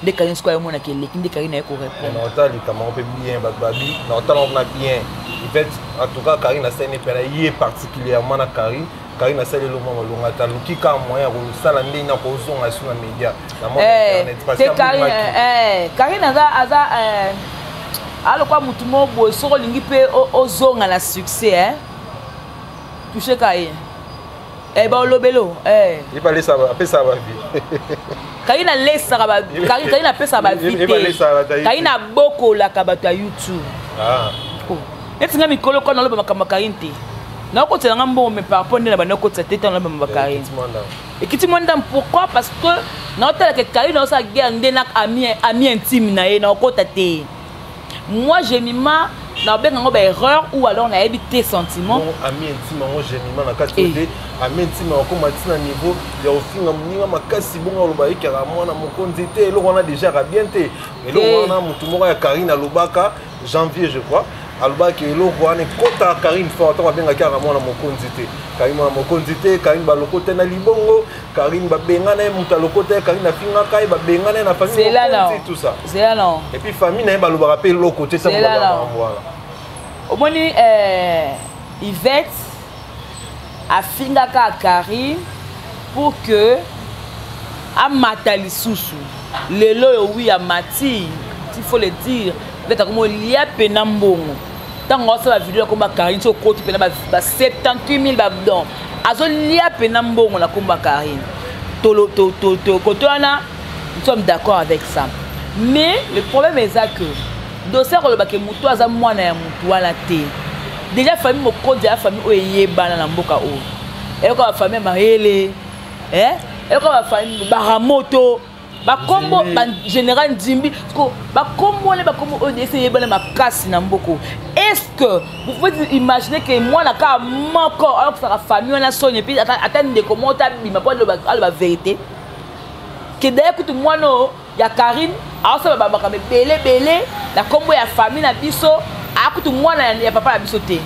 Speaker 2: Nde Karine sikoyo ayomonaka eleki, nde Karine aye korépondre.
Speaker 1: Na otala likambo mpe bien, bato babi na otala ngo na bien. Ivete, en tout cas Karine asali mpe na ye particulièrement na Karine. Karine asali eloko moko malonga ata aluki kaka moyen ya kosala ndenge na kozonga su na média na monde internet parce
Speaker 2: que Karine aza alokwa mutu moko boye. Soki olingi mpe ozonga na succès, touche ka ye, baolobelo.
Speaker 1: Apesaka bavie.
Speaker 2: Karine alesaka, Karine apesaka bavie te. Karine abokolaka bato ya YouTube. Neti nga mikolo kwana naloba makambo ya Karine te, nakotela nga mbongo, mais par rapport nde na banda okotisa te, ntango naloba makambo ya Karine ekiti mwa ndambo. Pourquoi? Parce que naotalaka Karine naosala guerre nde na ami intime na ye, naokota te. Moi Jemima, nabenga yango baerreur ou alors nayebi te, sentiment.
Speaker 1: Ami intime yango, Jemima na kati te. Ami intime akóma ntina niveau ya kofinga moninga makasi bongo, aloba ekaka mwana mokonzi te. Eloko wana déjà aka bien te. Eloko wana motu moko ya Karine alobaka, Janvier je crois, alobaki eloko wana ekɔtaka Karine fort ntango abengaki aka mwana mokonzi te. Karine mwana mokonzi te, Karine balokota na libongo, Karine babengana ye, moto alokota ye, Karine afingaka ye, babengana ye na famille mokonzi, tout ça.
Speaker 2: Zela non.
Speaker 1: Et puis famille na ye balobaka mpe eloko te ntango makambo wana.
Speaker 2: Omoni, Yvette afingaka Karine pour que amata lisusu. Lelo oyo wi amati, il faut le dire, peut-être akoma olia pena mbongo. Ntango asala video akoma Karine, so okoti pena ba 78 000 babdon, azolia pena mbongo na komba Karine. Koto wana, nous sommes d'accord avec ça, mais le problème eza que dossier akolobaka motu aza mwana ya motu wana te. Déjà famille mokonzi ya famille oyo eyebana na mboka oyo, eyoka bafamille ya mayele, eyoka bafamille baramoto, bakombo bagénéral Nzimbi, bakombo wana, bakombo oyo ese eyebana makasi na mboka. Est ce que vous pouvez imaginer que mwana kaka moko ayokisaka famille wana soni, et puis ata ndeko moko tabima mpo aloba vérité ke daye kutu mwana oyo ya Karine aosala bamakambo ebele ebele na nkombo ya famille na biso, akutu mwana ya papa na biso te?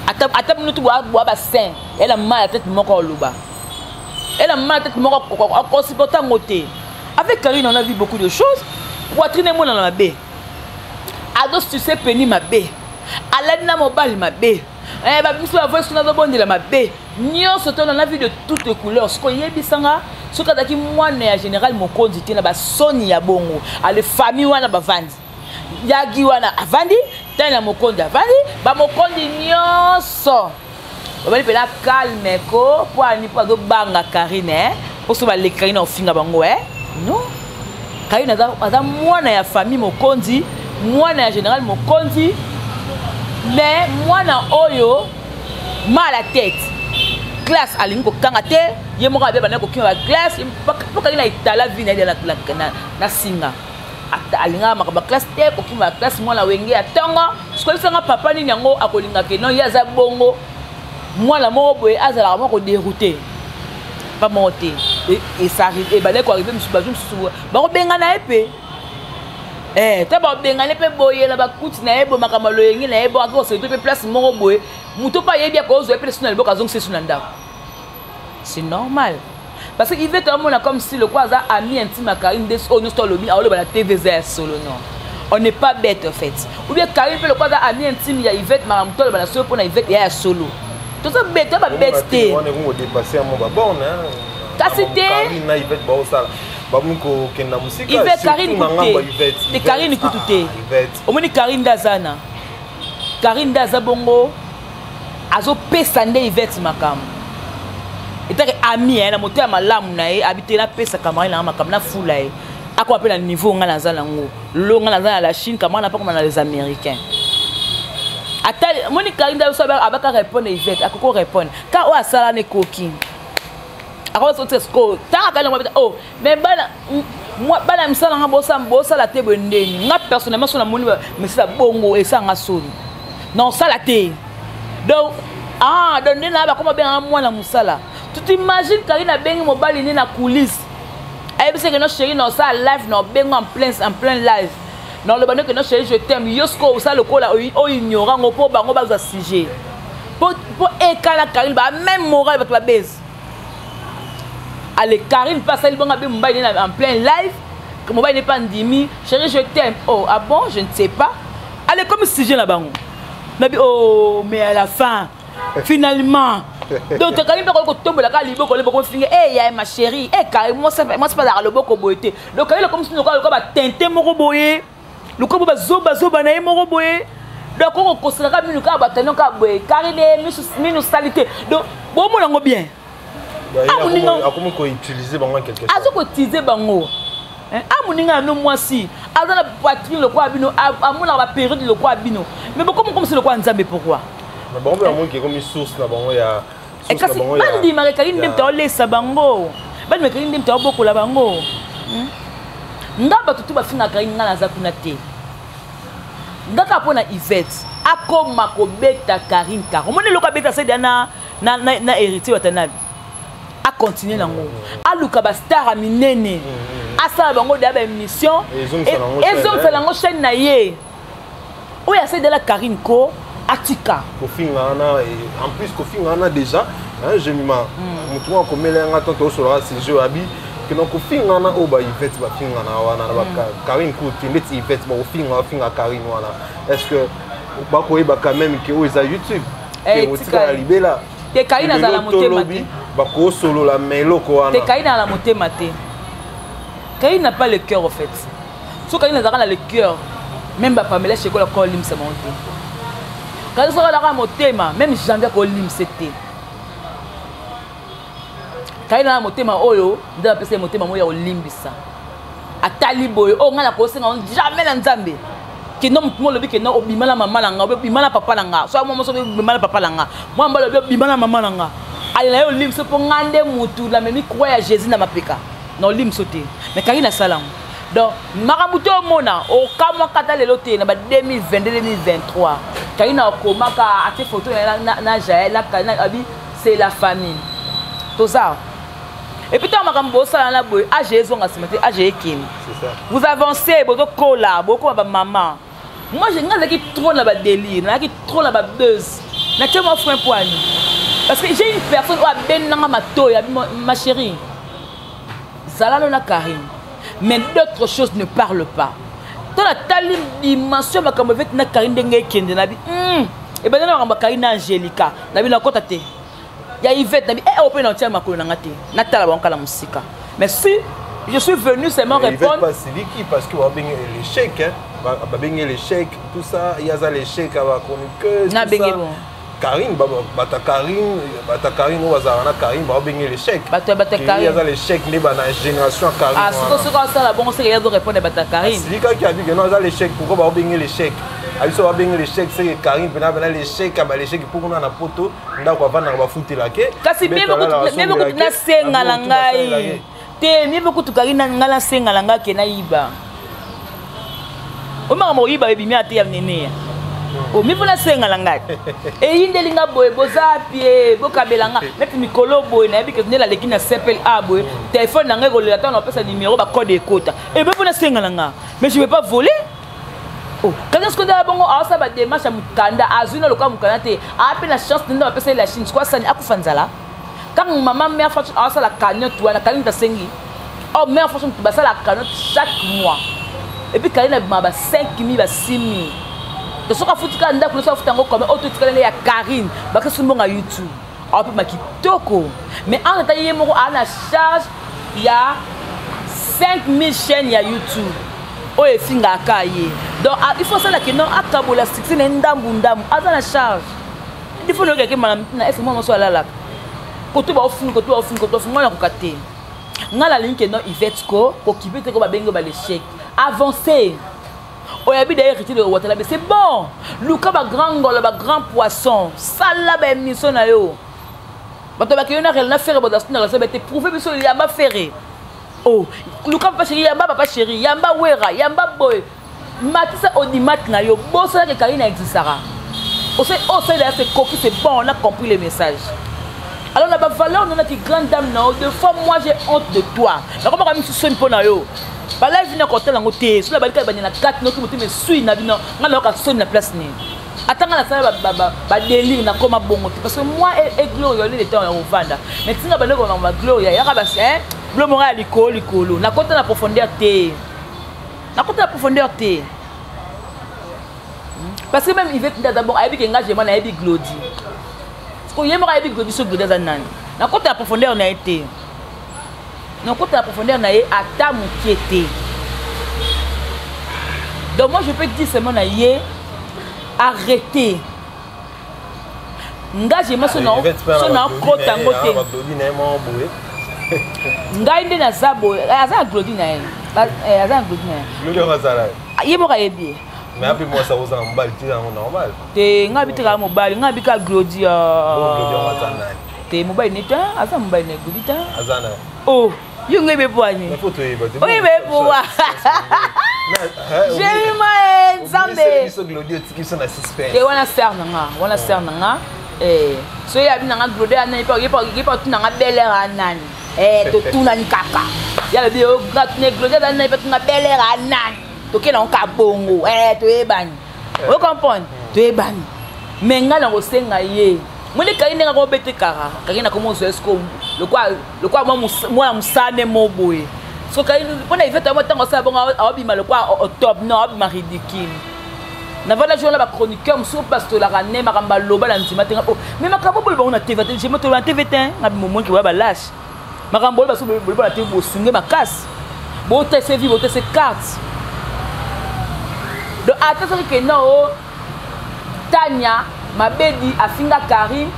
Speaker 2: Ata bino tu bwa basin ela mal ya tete moko oloba, ela mal ya tete moko akosupporte yango te. Avec Karine, on a vu beaucoup de choses. Poitrine emonana mabe, azosuse peni mabe, alali na mobali mabe, babiso bavoice kuna azobondela mabe nyonso to. On a vu de toutes les couleurs. Soki oyebisanga, soki azalaki mwana ya général mokonzi te, na basoni ya bongo, ale famille wana bavandi yagi wana, avandi tani na mokonzi, avandi bamokonzi nyonso babali mpena calme ko mpo ani mpo azobanga Karine, mpo so baleki Karine ofinga bango. Non, Karine aza mwana ya famille mokonzi, mwana ya général mokonzi, mais mwana oyo mal à tête, classe alingi kokanga te. Ye moko abe bandaki kokima baclasse mpo Karine etala vi na ye na singa, alingaka makambo ya classe te, kokima baclasse. Mwana wenge ya ntongo, sikoyebisanga papa nini yango akolingaka no ye aza bongo. Mwana moko boye azalaka mwa kodérouter pa moko te, ebandaki koarriver mosusu, bazwi mosusu bakobengana ye mpe ta babengani mpe boye na bakuti na ye boye, makambo ya loyenge na ye bo ake koseto mpe place moko boye, moto mpe ayebi akozwa ye mpe lesu na liboko, azongisa esu na ndako. C'est normal, parce que Ivete amona comme si lokwa aza ami intime ya Karine nde oyo nyonso alobi aoloba na TV eza ya solo. Non, on n'est pas bête en fait. Ou bien Karine mpe lokwa aza ami intime ya Ivete, makambo to aloba na solo mpona Ivete ya solo. Toza bête, toza babête te. Kasi te.
Speaker 1: Bakomi kokenda mosika.
Speaker 2: Ivete, Karine kutu te, te Karine kutu te. Omoni, Karine nde aza na Karine nde aza bongo, azopesa nde Ivete makambo etake ami na motema malamu na ye abi te, napesa camarade nanga makambo, nafula ye. Akoma mpe na niveau ngai naza nango. Lo ngai naza na la Chine, kamana mpe akoma na les Américains. Ata moni Karine biso abaka répondre Yvette, akoko répondre ka oyo asala na ekoki. Akosotia sikoyo ntango akali yango, oh, mais bana bana misala nga bosala te boye ndeni. Nga personnellement, so namoni misala bongo, esanga soni na osala te. Donc, ah, donc nde na bakoma benganga mwana mosala. Tu t'imagines, Karine abengi mobali nde na coulisse, ayebisi ke: "No chéri, na osala live, na obengo en plein live, na oloba nde ke no chéri, je t'aime." Yo sikoyo osala lokola oignore yango mpo bango bazwa sujet mpo ekala. Karine ba même moral, bato babese. Ale, Karine mpe asali bongo, abe mobali nde en plein live, mobali nde mpe andimi: "Chéri, je t'aime." "Oh, ah bon, je ne sais pas." Ale, comme sujet na bango nabi. Oh, mais à la fin, finalement, donc Karine mpe akoki kotombola kaka liboko, liboko finge e ya ma chérie e Karine mwasi mpe azalaka loboko boye te. Donc Karine lokomi lokola lokola batente moko boye, lokola bo bazobazoba na ye moko boye. Donc okokoselaka minu kaka batano kaka boye. Karine minu sali te. Donc bomona yango bien.
Speaker 1: Akomi koutiliser bango en quelque sorte.
Speaker 2: Aza koutiliser bango. Amoninga na no mwasi aza na poitrine lokola bino, amonaka bapériode lokola bino, mais bokomi komisi lokola Nzambe. Pourquoi?
Speaker 1: Mais bango mpe bamoniki ekomi source na bango ya
Speaker 2: Kasi bandimaka ekali nde moto aolesa bango, bandimaka ekali nde moto aobokola bango. Nga bato tu bafingaka, nga naza kuna te. Nga kaka mpo na Ivete akoma kobeta Karine kaka omoni eloko abeta sadia na Héritier Watanabe, acontinue nango, aluka bastar ya minene, asala bango deya baémission, ezongisela yango chaîne na ye. Oyo asalidela Karine ko atika.
Speaker 1: Kofinga wana, en plus kofinga wana déjà, Jemima, motu moko akomela yanga to tosolaka sujet abi kena kofinga wana oyo baivete bafingana wana na Karine kutu ndeti Ivete bakofinga, bafinga Karine wana, est ce que bakoyeba quand même ke oyo eza YouTube, otikala libela?
Speaker 2: Te, Karine azala motema te.
Speaker 1: Bakosolola ma eloko wana.
Speaker 2: Te, Karine azala motema te. Karine n'a pas le cœur en fait. So Karine azalaka na le cœur, même bapamela shekola kolimisa bango te. Karine soki azalaka motema, même janvier akolimisa te. Karine na motema oyo nde bapesa ye motema moko ya kolimbisa. Atali boye oyo ngai nakosenga jamais na Nzambe kendo motu mo olobi kendo obima na mama na nga, obima na papa na nga. So mwa moso obima na papa na nga, mwa mobali olobi obima na mama na nga, ale na ye olimbiso mpo nga nde mutu namemi croix ya Jésus na mapeka na olimbiso te. Mais Karine asala yango. Donc makambo te omona okamwaka ata lelo te. Na ba 2022, 2023, Karine akomaka atie photo na Jael abi c'est la famille toza. Et puis ntango makambo bosala na boye, age ezonga nsima te, age ekende. Vous avancez, bozokola, bokoma bamama. Moi, nga nazalaki trop na badélire, nazalaki trop na babuzz. Natie mwa frein poani parce que j'ai une personne oyo abendanga matoyi, abi: "Ma chérie, zala no na Karine, mais d'autres choses ne parle pas." To natali dimension makambo eveti na Karine ndenge ekende, nabi ebanda na makambo ya Karine na Angélika, nabi nakota te. Ya Ivete, nabi e oyo mpe na otia makolo na nga te, natala bango kala mosika. Mais si je suis venu seulement répondre.
Speaker 1: Pas siliki parce que babenge l'échec, hein, babenge l'échec, tout ça yaza l'échec ya bachroniqueuse.
Speaker 2: Nabenge bon.
Speaker 1: Karine, bata Karine, bata Karine oyo bazalaka na Karine, babenge l'échec.
Speaker 2: Bato ya bata Karine.
Speaker 1: Yaza l'échec nde bana génération ya Karine.
Speaker 2: Ah, siko soki asala bongo, seke yazo répondre bata Karine.
Speaker 1: Silikaki, abike no aza l'échec. Pourquoi babenge l'échec? Abiso babenge l'échec, seke Karine mpena mpena l'échec ya baléchec mpo kuna na poto ndako avandaka bafutelake.
Speaker 2: Kasi mie kutu nasenga na ngai te, mie mpe kutu Karine ngai nasenga na ngai ke nayiba omaka moyiba ebimi ate ya nene ya omi mpo nasenga na ngai eyindeli nga boye, boza pie bokabela nga neti mikolo boye. Nayebi ke nde naleki na cpla boye, telefone na ngai ekolela ntango napesa numero, bacode ekota ebe mpo nasenga na nga. Mais je vais pas voler. Oh, kasi soki ndala bongo aosala badémarche ya mokanda, azwi na lokola mokanda te, aa mpe na chance nde bapesa ye la Chine. Sikoy asani akufa nzala kaka mama mare Fortune aosala cagnotte wana. Karine tasengi oh mare Fortune basala cagnotte chaque mois et puis Karine abima ba 5 000, ba 6 000. Soki afuti kaka ndako nyonso, afuti yango comme oyo totikala nde ya Karine, bakesi mbongo ya YouTube, awapema kitoko. Mais en ata ye moko aa na charge ya 5000 chaîne ya YouTube oyo efingaka ye. Donc il faut asalaki non akabola succès na ye ndambu ndambu. Aza na charge, il faut noyokaki na ese mwana moso alalaka koto baofungi, koto baofungi, koto baofungi, mwana akoka te. Nga nalingi ke non, Ivete ko kokipe te, ko babengi ba l'échec. Avancez. Oyabi d'ailleurs héritier de Watanabe, c'est bon. Luka ba grand ngolo, ba grand poisson, sala ba émission na yo. Bato bakei na na Ferre, na relation bete prouver biso. Yamba Ferre, oh, luka papa chéri, yamba papa chéri, yamba Wera, yamba boy, matisa audimat na yo. Bosalaka Karine existara osali d'ailleurs, c'est coquille, c'est bon, on a compris le message. Alors na bavaleur nonaki grande dame na yo, deux fois moi j'ai honte de toi. Nakomaka misu soni mpo na yo. Balive na kotala yango te. Soki balika banye na kati, noki motema esui na bino. Ngai nayoka soni na place nini? Ata ngai nasala badélire, nakoma bongo te, parce que moi et Gloria oli le temps ya kovanda. Mais ntinga bandeko makambo ya Gloria yaka basi bilo moko ya likolo likolo, nakota na profondeur te, nakota na profondeur te, parce que même Ivete nde d'abord ayebi ke nga jema nayebi Glodi. Ye moko ayebi Glodi. So Glodi aza nani? Nakota na profondeur na ye te, nakota na profondeur na ye ata mokie te. Donc moi je peux dire seulement na ye: arrêtez. Nga jema so naokota yango te. Ngai nde naza boye, aza na Glodi na ye, aza na Glodi na ye, ye moko ayebi ye.
Speaker 1: Mais ape mwasi akozala mobali te, yango normal.
Speaker 2: Te, ngai abi tekaka mobali, ngai abi ka Glodi te. Mobali ne te, aza mobali na Glodi te.
Speaker 1: Aza na
Speaker 2: Oh, yo ngai bepwani oyo bepowa Jemima e Nzambe te. Wana sœur na nga, wana sœur na nga. So ye abi na nga Glodi anani mpe, ye pa tuna nga belere anani. Totunani kaka, ye alobi Glodi aza nani, mpe tuna belere anani. Tokende yango ka bongo, toyebani, ocomprendre, toyebani. Mais ngai na kosenga ye moni kai ndenge akobete kara kaki na komo ozwa esiko lokwa mwana mosane mo boye. So kai mpona Ivete yango, ntango asala bongo, aobima lokwa octobre, non, aobima ridicule. Navanda jour na bachroniqueur mosusu bastolaka ne makambo aloba na ndima te. Oh, mais makambo boye bango na TV te, jema toloba na TV te. Nga momonki boya balashe makambo oyo baso boloba na TV, bosunge makasi, botese vie, botese carte. Donc ata soki kenda o Tania Mabedi afinga Karine,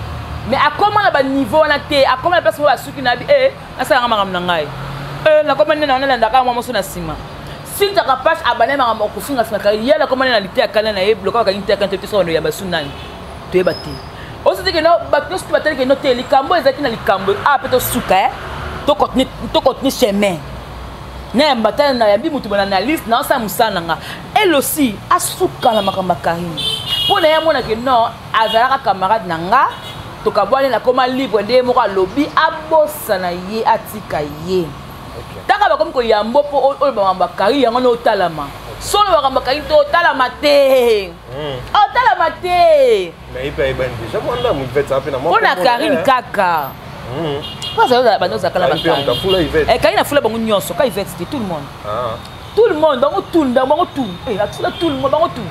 Speaker 2: mais akoma na baniveau wana te, akoma na place moko basuki na bi e nasalanga makambo na ngai. Nakoma nde nalandaka mwa moso na nsima. Sintaka page abandai makambo kofingafinga Karine, ye nakoma nde na lite ya kanda na ye. Bloka bakangi te ya kanda te, soki bando ya basu nani toyeba te. Ositi keno bato nyonso te batali keno te. Likambo ezalaki na likambo a mpe tosuka, tocontinue chemin nayamba ta nayambi motu bona analyse naosala mosala na nga. Elle aussi asuka na makambo ya Karine mpo na ye amonake non, azalaka camarade na nga, tokabwani, nakoma libre. Nde ye moko alobi abosana ye, atika ye. Ntaka bakomi koyambo mpo oyo makambo ya Karine yango na otalama solo. Makambo ya Karine to otalama te, otalama te. Mpo na Karine kaka, mpo azala bando ozalaka na bakarine. Karine afula bango nyonso, ka Ivete te, tout le monde, tout le monde, bango tout, bango tout, afula tout le monde, bango tout.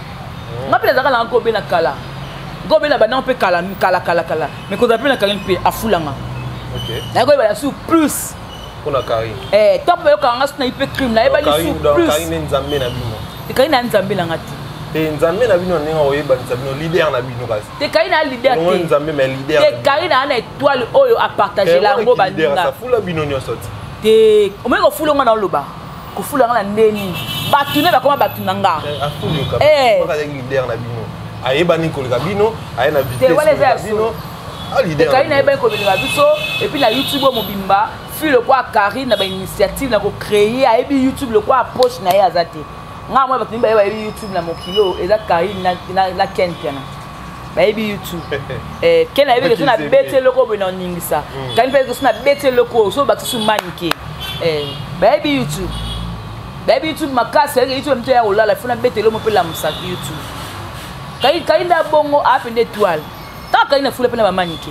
Speaker 2: Nga mpe nazalaka nanga gobe na kala, gobe na bandango mpe kala kala kala kala, mais kozala mpe na Karine mpe afulanga, nayekoyeba na su plus.
Speaker 1: Mpona Karine.
Speaker 2: Ntango bayokaka nga so nayi mpe crime, nayebani su plus.
Speaker 1: Karine Nzambe na bino.
Speaker 2: Te, Karine na Nzambe nanga te.
Speaker 1: Te, Nzambe na bino ndenge oyebanisa bino, leader na bino kasi.
Speaker 2: Te, Karine na leader te.
Speaker 1: Nzambe, mais leader.
Speaker 2: Te, Karine na étoile oyo apartagela yango baninga.
Speaker 1: Afula bino nyonso te.
Speaker 2: Te, omoni kofula ngo na oloba kofula nga na ndeni bato ne bakoma bato na nga.
Speaker 1: Afuli leader na bino, ayebani koleka bino, aye na vitesse.
Speaker 2: Wana eza ya bino. Karine ayebani koleka biso. Et puis na YouTube oyo mobimba, fi lokwa Karine na bainitiative na kocréer, ayebi YouTube lokwa poche na ye aza te. Nga mwa bato mibale bayebi YouTube na mokili oyo eza Karine na Ken Piana. Bayebi YouTube. Ken ayebi ke so na beti eloko boye na oningisa Karine, mpe so na beti eloko oyo so bakisi manike. Bayebi YouTube, bayebi YouTube makasi. Bayebi YouTube mito ya kolala, fo na beti eloko mpe lamusaka YouTube. Karine nde abongo apende étoile kaka. Karine afula mpe na bamanike.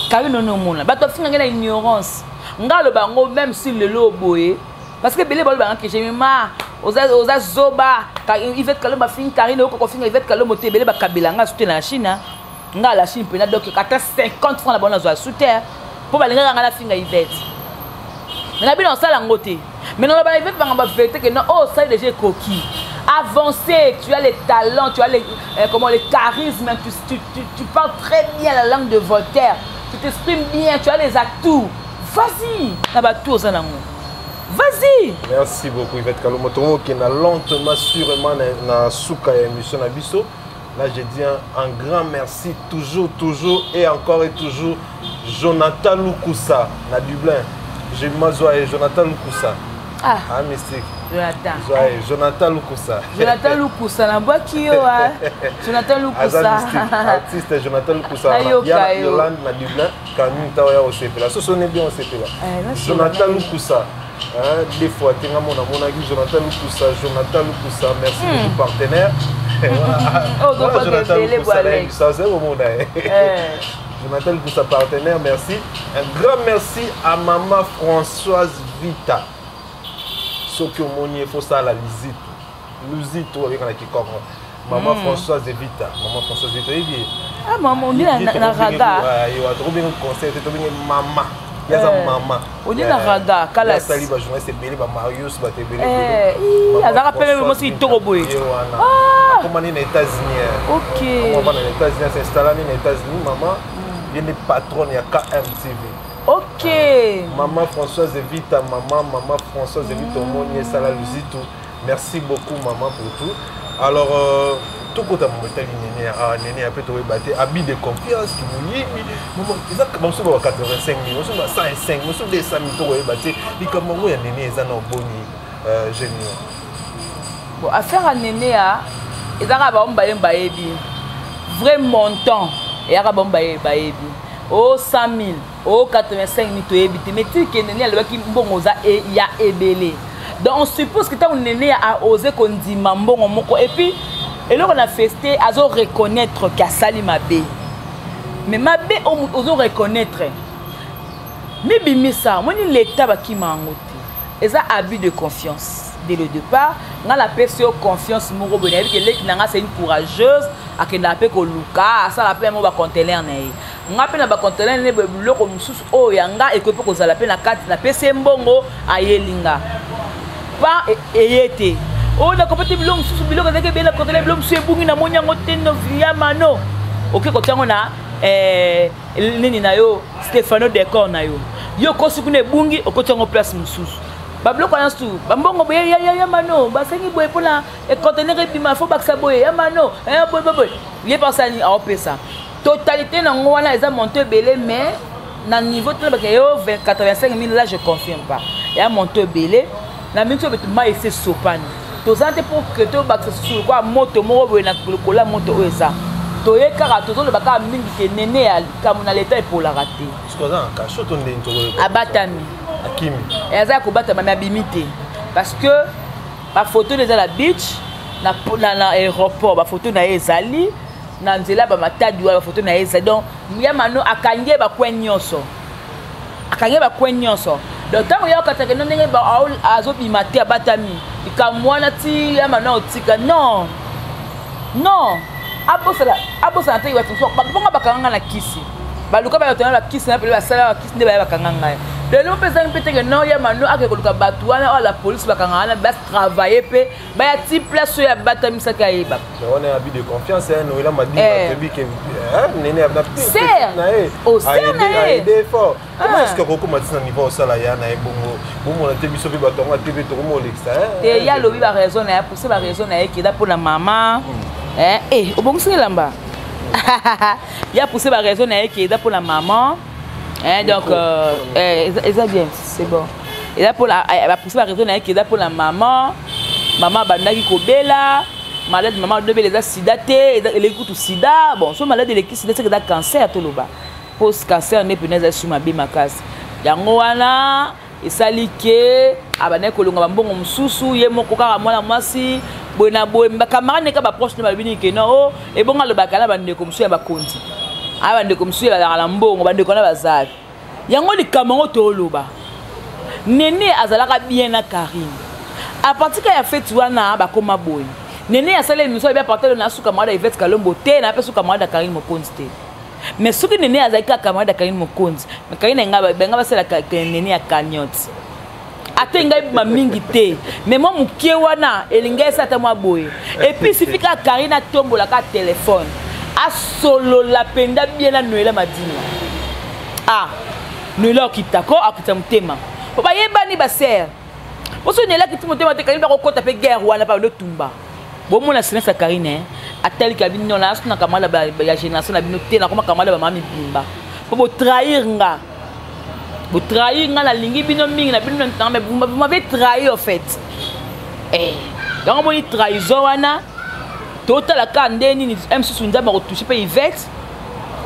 Speaker 2: Karine ono omona bato afinga ngai na ignorance. Ngai aloba yango même si lelo boye, parce que ebele balobanga ke Jemima oza zoba, Ivete Kalombo afingi Karine, okoka kofinga Ivete Kalombo te. Ebele bakabela nga sute na Chine, nga la Chine mpena. Donc ata 50 francs na bango nazwa su te mpo balingaka nga nafinga Ivete. Mais na bino osala yango te. Mais naloba na Ivete banga bavérité ke non, oyo osali déjà ekoki. Avancer, tu as les talents, tu as les, comment, les charismes, tu parles très bien la langue de Voltaire, tu t'exprimes bien, tu as les atouts. Vas-y na bato oza nango, vas-y.
Speaker 1: Merci beaucoup, Yvette Kalombo. Tokokenda lentement, sûrement na suka ya émission na biso. Là, je dis un grand merci toujours, toujours et encore et toujours, Jonathan Lukusa na Dublin. Je m'azwa Jonathan Lukusa.
Speaker 2: Ah,
Speaker 1: ah mystique.
Speaker 2: Jonathan.
Speaker 1: Zwa Jonathan Lukusa.
Speaker 2: Jonathan Lukusa nabwaki yo ah. Jonathan
Speaker 1: Aza
Speaker 2: Lukusa.
Speaker 1: mystique. Artiste Jonathan Lukusa.
Speaker 2: Nayoka
Speaker 1: Ya na
Speaker 2: yo.
Speaker 1: Irlande, na Dublin, kami ntawa ya osepela. Soso ne bien osepela.
Speaker 2: Eh, nasola.
Speaker 1: Jonathan Lukusa. Hein, des fois, tenga mon amonaki Jonathan Lukusa, Jonathan Lukusa, merci beaucoup, partenaire. Voilà.
Speaker 2: Oh,
Speaker 1: Voilà,
Speaker 2: donc,
Speaker 1: Jonathan
Speaker 2: ebele
Speaker 1: Lukusa,
Speaker 2: bwa
Speaker 1: là,
Speaker 2: Alex.
Speaker 1: ça, c'est au monde, hein.
Speaker 2: Eh.
Speaker 1: Jonathan Lukusa, partenaire, merci. Un grand merci à maman Françoise Vita. Soki omoni, il faut ça la luzito. Luzito avec la kikongo. Maman Françoise Vita, maman Françoise Vita, oyebi.
Speaker 2: Ah mama, ondi na raga.
Speaker 1: Tokobenga conseil te, tobenga mama. Yaza
Speaker 2: Eh.
Speaker 1: mama.
Speaker 2: Ondi na raga, kalas.
Speaker 1: Asali bajournaliste ebele, bamarius, bato ebele.
Speaker 2: Eh, ii, azalaka pembe mwasi kitoko boye.
Speaker 1: Ye wana.
Speaker 2: Ah.
Speaker 1: Akoma nini na États-Unis, eh.
Speaker 2: Ok.
Speaker 1: Akoma na États-Unis, as'installa nini na États-Unis, mama. Ye nde patronne ya KMTV.
Speaker 2: Ok.
Speaker 1: Maman Françoise Vita, maman, maman Françoise Vita, omoni esala luzitu. Merci beaucoup, maman, pour tout. Alors, tokota motali nene, ah, nene ape toyeba te, abus de confiance, moyibi. Maman, eza mosusu ba 85 000, mosusu ba 105, mosusu 200 000, tokoyeba te. Likambo yango ya nene eza na oboni, génie.
Speaker 2: Bon, affaire ya nene ya ezaka bango baye bayebi vrai montant, eyaka bango baye bayebi o 100 000, o 85 000, toyebi te. Mais tike nene alobaki mbongo oza ya ebele, donc on suppose que ntango nene a osé kondima mbongo moko, et puis eloko na feste, azo reconnaître ke asali mabe. Mais mabe ozo reconnaître, mibimisa, omoni leta bakima yango te. Eza abus de confiance dès le départ. Nga napesi yo confiance moko boye, nayebi ke leki na nga, c'est une courageuse, akendaka mpe koluka, asala mpe yango bacontener na ye. Nga mpe na bacontener ne boye, biloko mosusu oyo ya nga ekoki mpe kozala mpe na kati. Napesi ye mbongo, ayeli nga pa eye te oyo nakopa te. Biloko mosusu, biloko ezalaki ebele na contener, biloko mosusu ebungi, namoni yango te. No ya mano oke kotia yango na nini na yo, Stefano Decor na yo, yo okosi kuna, ebungi, okoti yango place mosusu. Babiloko wana su bambongo boye ya mano basengi boye mpona conteneur ebima, fo bakisa boye ya mano boye boye boye. Ye pasani aopesa totalité nango wana, eza montant ebele. Mais na niveau tona bake yo 85 000, là je confirme pas, ya montant ebele. Na mingi oyo beto mai ese sopani, toza te mpo ke tobakisa susu lokwa moto moko boye na lokola moto oyo eza. Toye kaka tozoloba kaka mingi ke nene ya likambo na leta epolaka te.
Speaker 1: Parce que aza na cachot to ndeni tokoyeba?
Speaker 2: Abatami.
Speaker 1: Akimi.
Speaker 2: Aza ya kobatama, me abimi te, parce que bafoto eza na beach, na aéroport, bafoto na ye ezali na nzela, bamatadi wana bafoto na ye ezali. Donc ya mano akangi ye bacoin nyonso, akangi ye bacoin nyonso. Donc ntango ya okataka no ndenge azobima te, abatami likambo wana ti ya mano aotika. Non, non, abosana te. Bato mponga bakanga nga na kisi, baluka bato na bakisi na pele, basala bakisi nde baya bakanga ngai. Lelo mpe ezangi mpe teke non, ya mano ake koluka bato wana oyo la police bakanga wana, batravaille mpe baya ti place oyo abatamisaki, ayeba.
Speaker 1: Mais wana abus de confiance, hein, Noëlla Madinga.
Speaker 2: Eh.
Speaker 1: Toyebi ke nene na
Speaker 2: Sœur.
Speaker 1: na ye.
Speaker 2: Oh, sœur na ye.
Speaker 1: Aide fort. Comment
Speaker 2: Ah.
Speaker 1: est-ce que okokoma ntina niveau osala ya na ye bongo? Bomona te, biso mpe bato yango ate mpe tokoma olekisa.
Speaker 2: Te, ye alobi baraison na ye, apousse baraison na ye keda mpona mama. Eh, obongisi elamba ye, apousse baraison na ye keda mpona mama. Donc eza bien, c'est bon. Eza mpona bapousse baraison na ye keda mpona mama. Mama abandaki kobela malade, mama adobela, eza sida te, eleki kutu sida. Bon, so malade eleki sida, seke eza cancer. Toloba post cancer nde mpena eza su mabe makasi. Yango wana esali ke abandaki kolonga bambongo mosusu ye moko kaka, mwana mwasi boye na boye. Bacamarade neka baproche nde balobi nini ke non, o ebongo alobaka na bandeko mosusu ya bakonzi, aya bandeko mosusu bazalaka na mbongo, bandeko wana bazabi yango. Likambo yango toloba, nene azalaka bien na Karine. À partir ya fête wana bakoma boye, nene asali émission abi à partir na suka camarade ya Yvette Kalombo te, na mpe suka camarade ya Karine Mokonzi te. Mais soki nene azalaki kaka camarade ya Karine Mokonzi, mais Karine nga benga basalaka nene ya cagnotte, ate ngai bima mingi te, mais mwa mokie wana elingi esa ata mwa boye. Et puis suffit kaka Karine atombolaka telefone, asolola mpenza bien na Noela Madinga. Ah. Noela okita ko akita motema po bayebani basere po so Noela akiti motema te, Karine bakokota mpe guerre wana pa lotumba. Bomona silence ya Karine, atalika bino na asu na kamala ya génération na bino te, nakoma kamala bamama mibimba po botrahir nga, botrahir nga. Nalingi bino mingi na bino, mais vous m'avez trahi en fait. Eh, yango moni trahison wana, totala kaka nde nini mosusu Nzambe akotouche mpe Ivete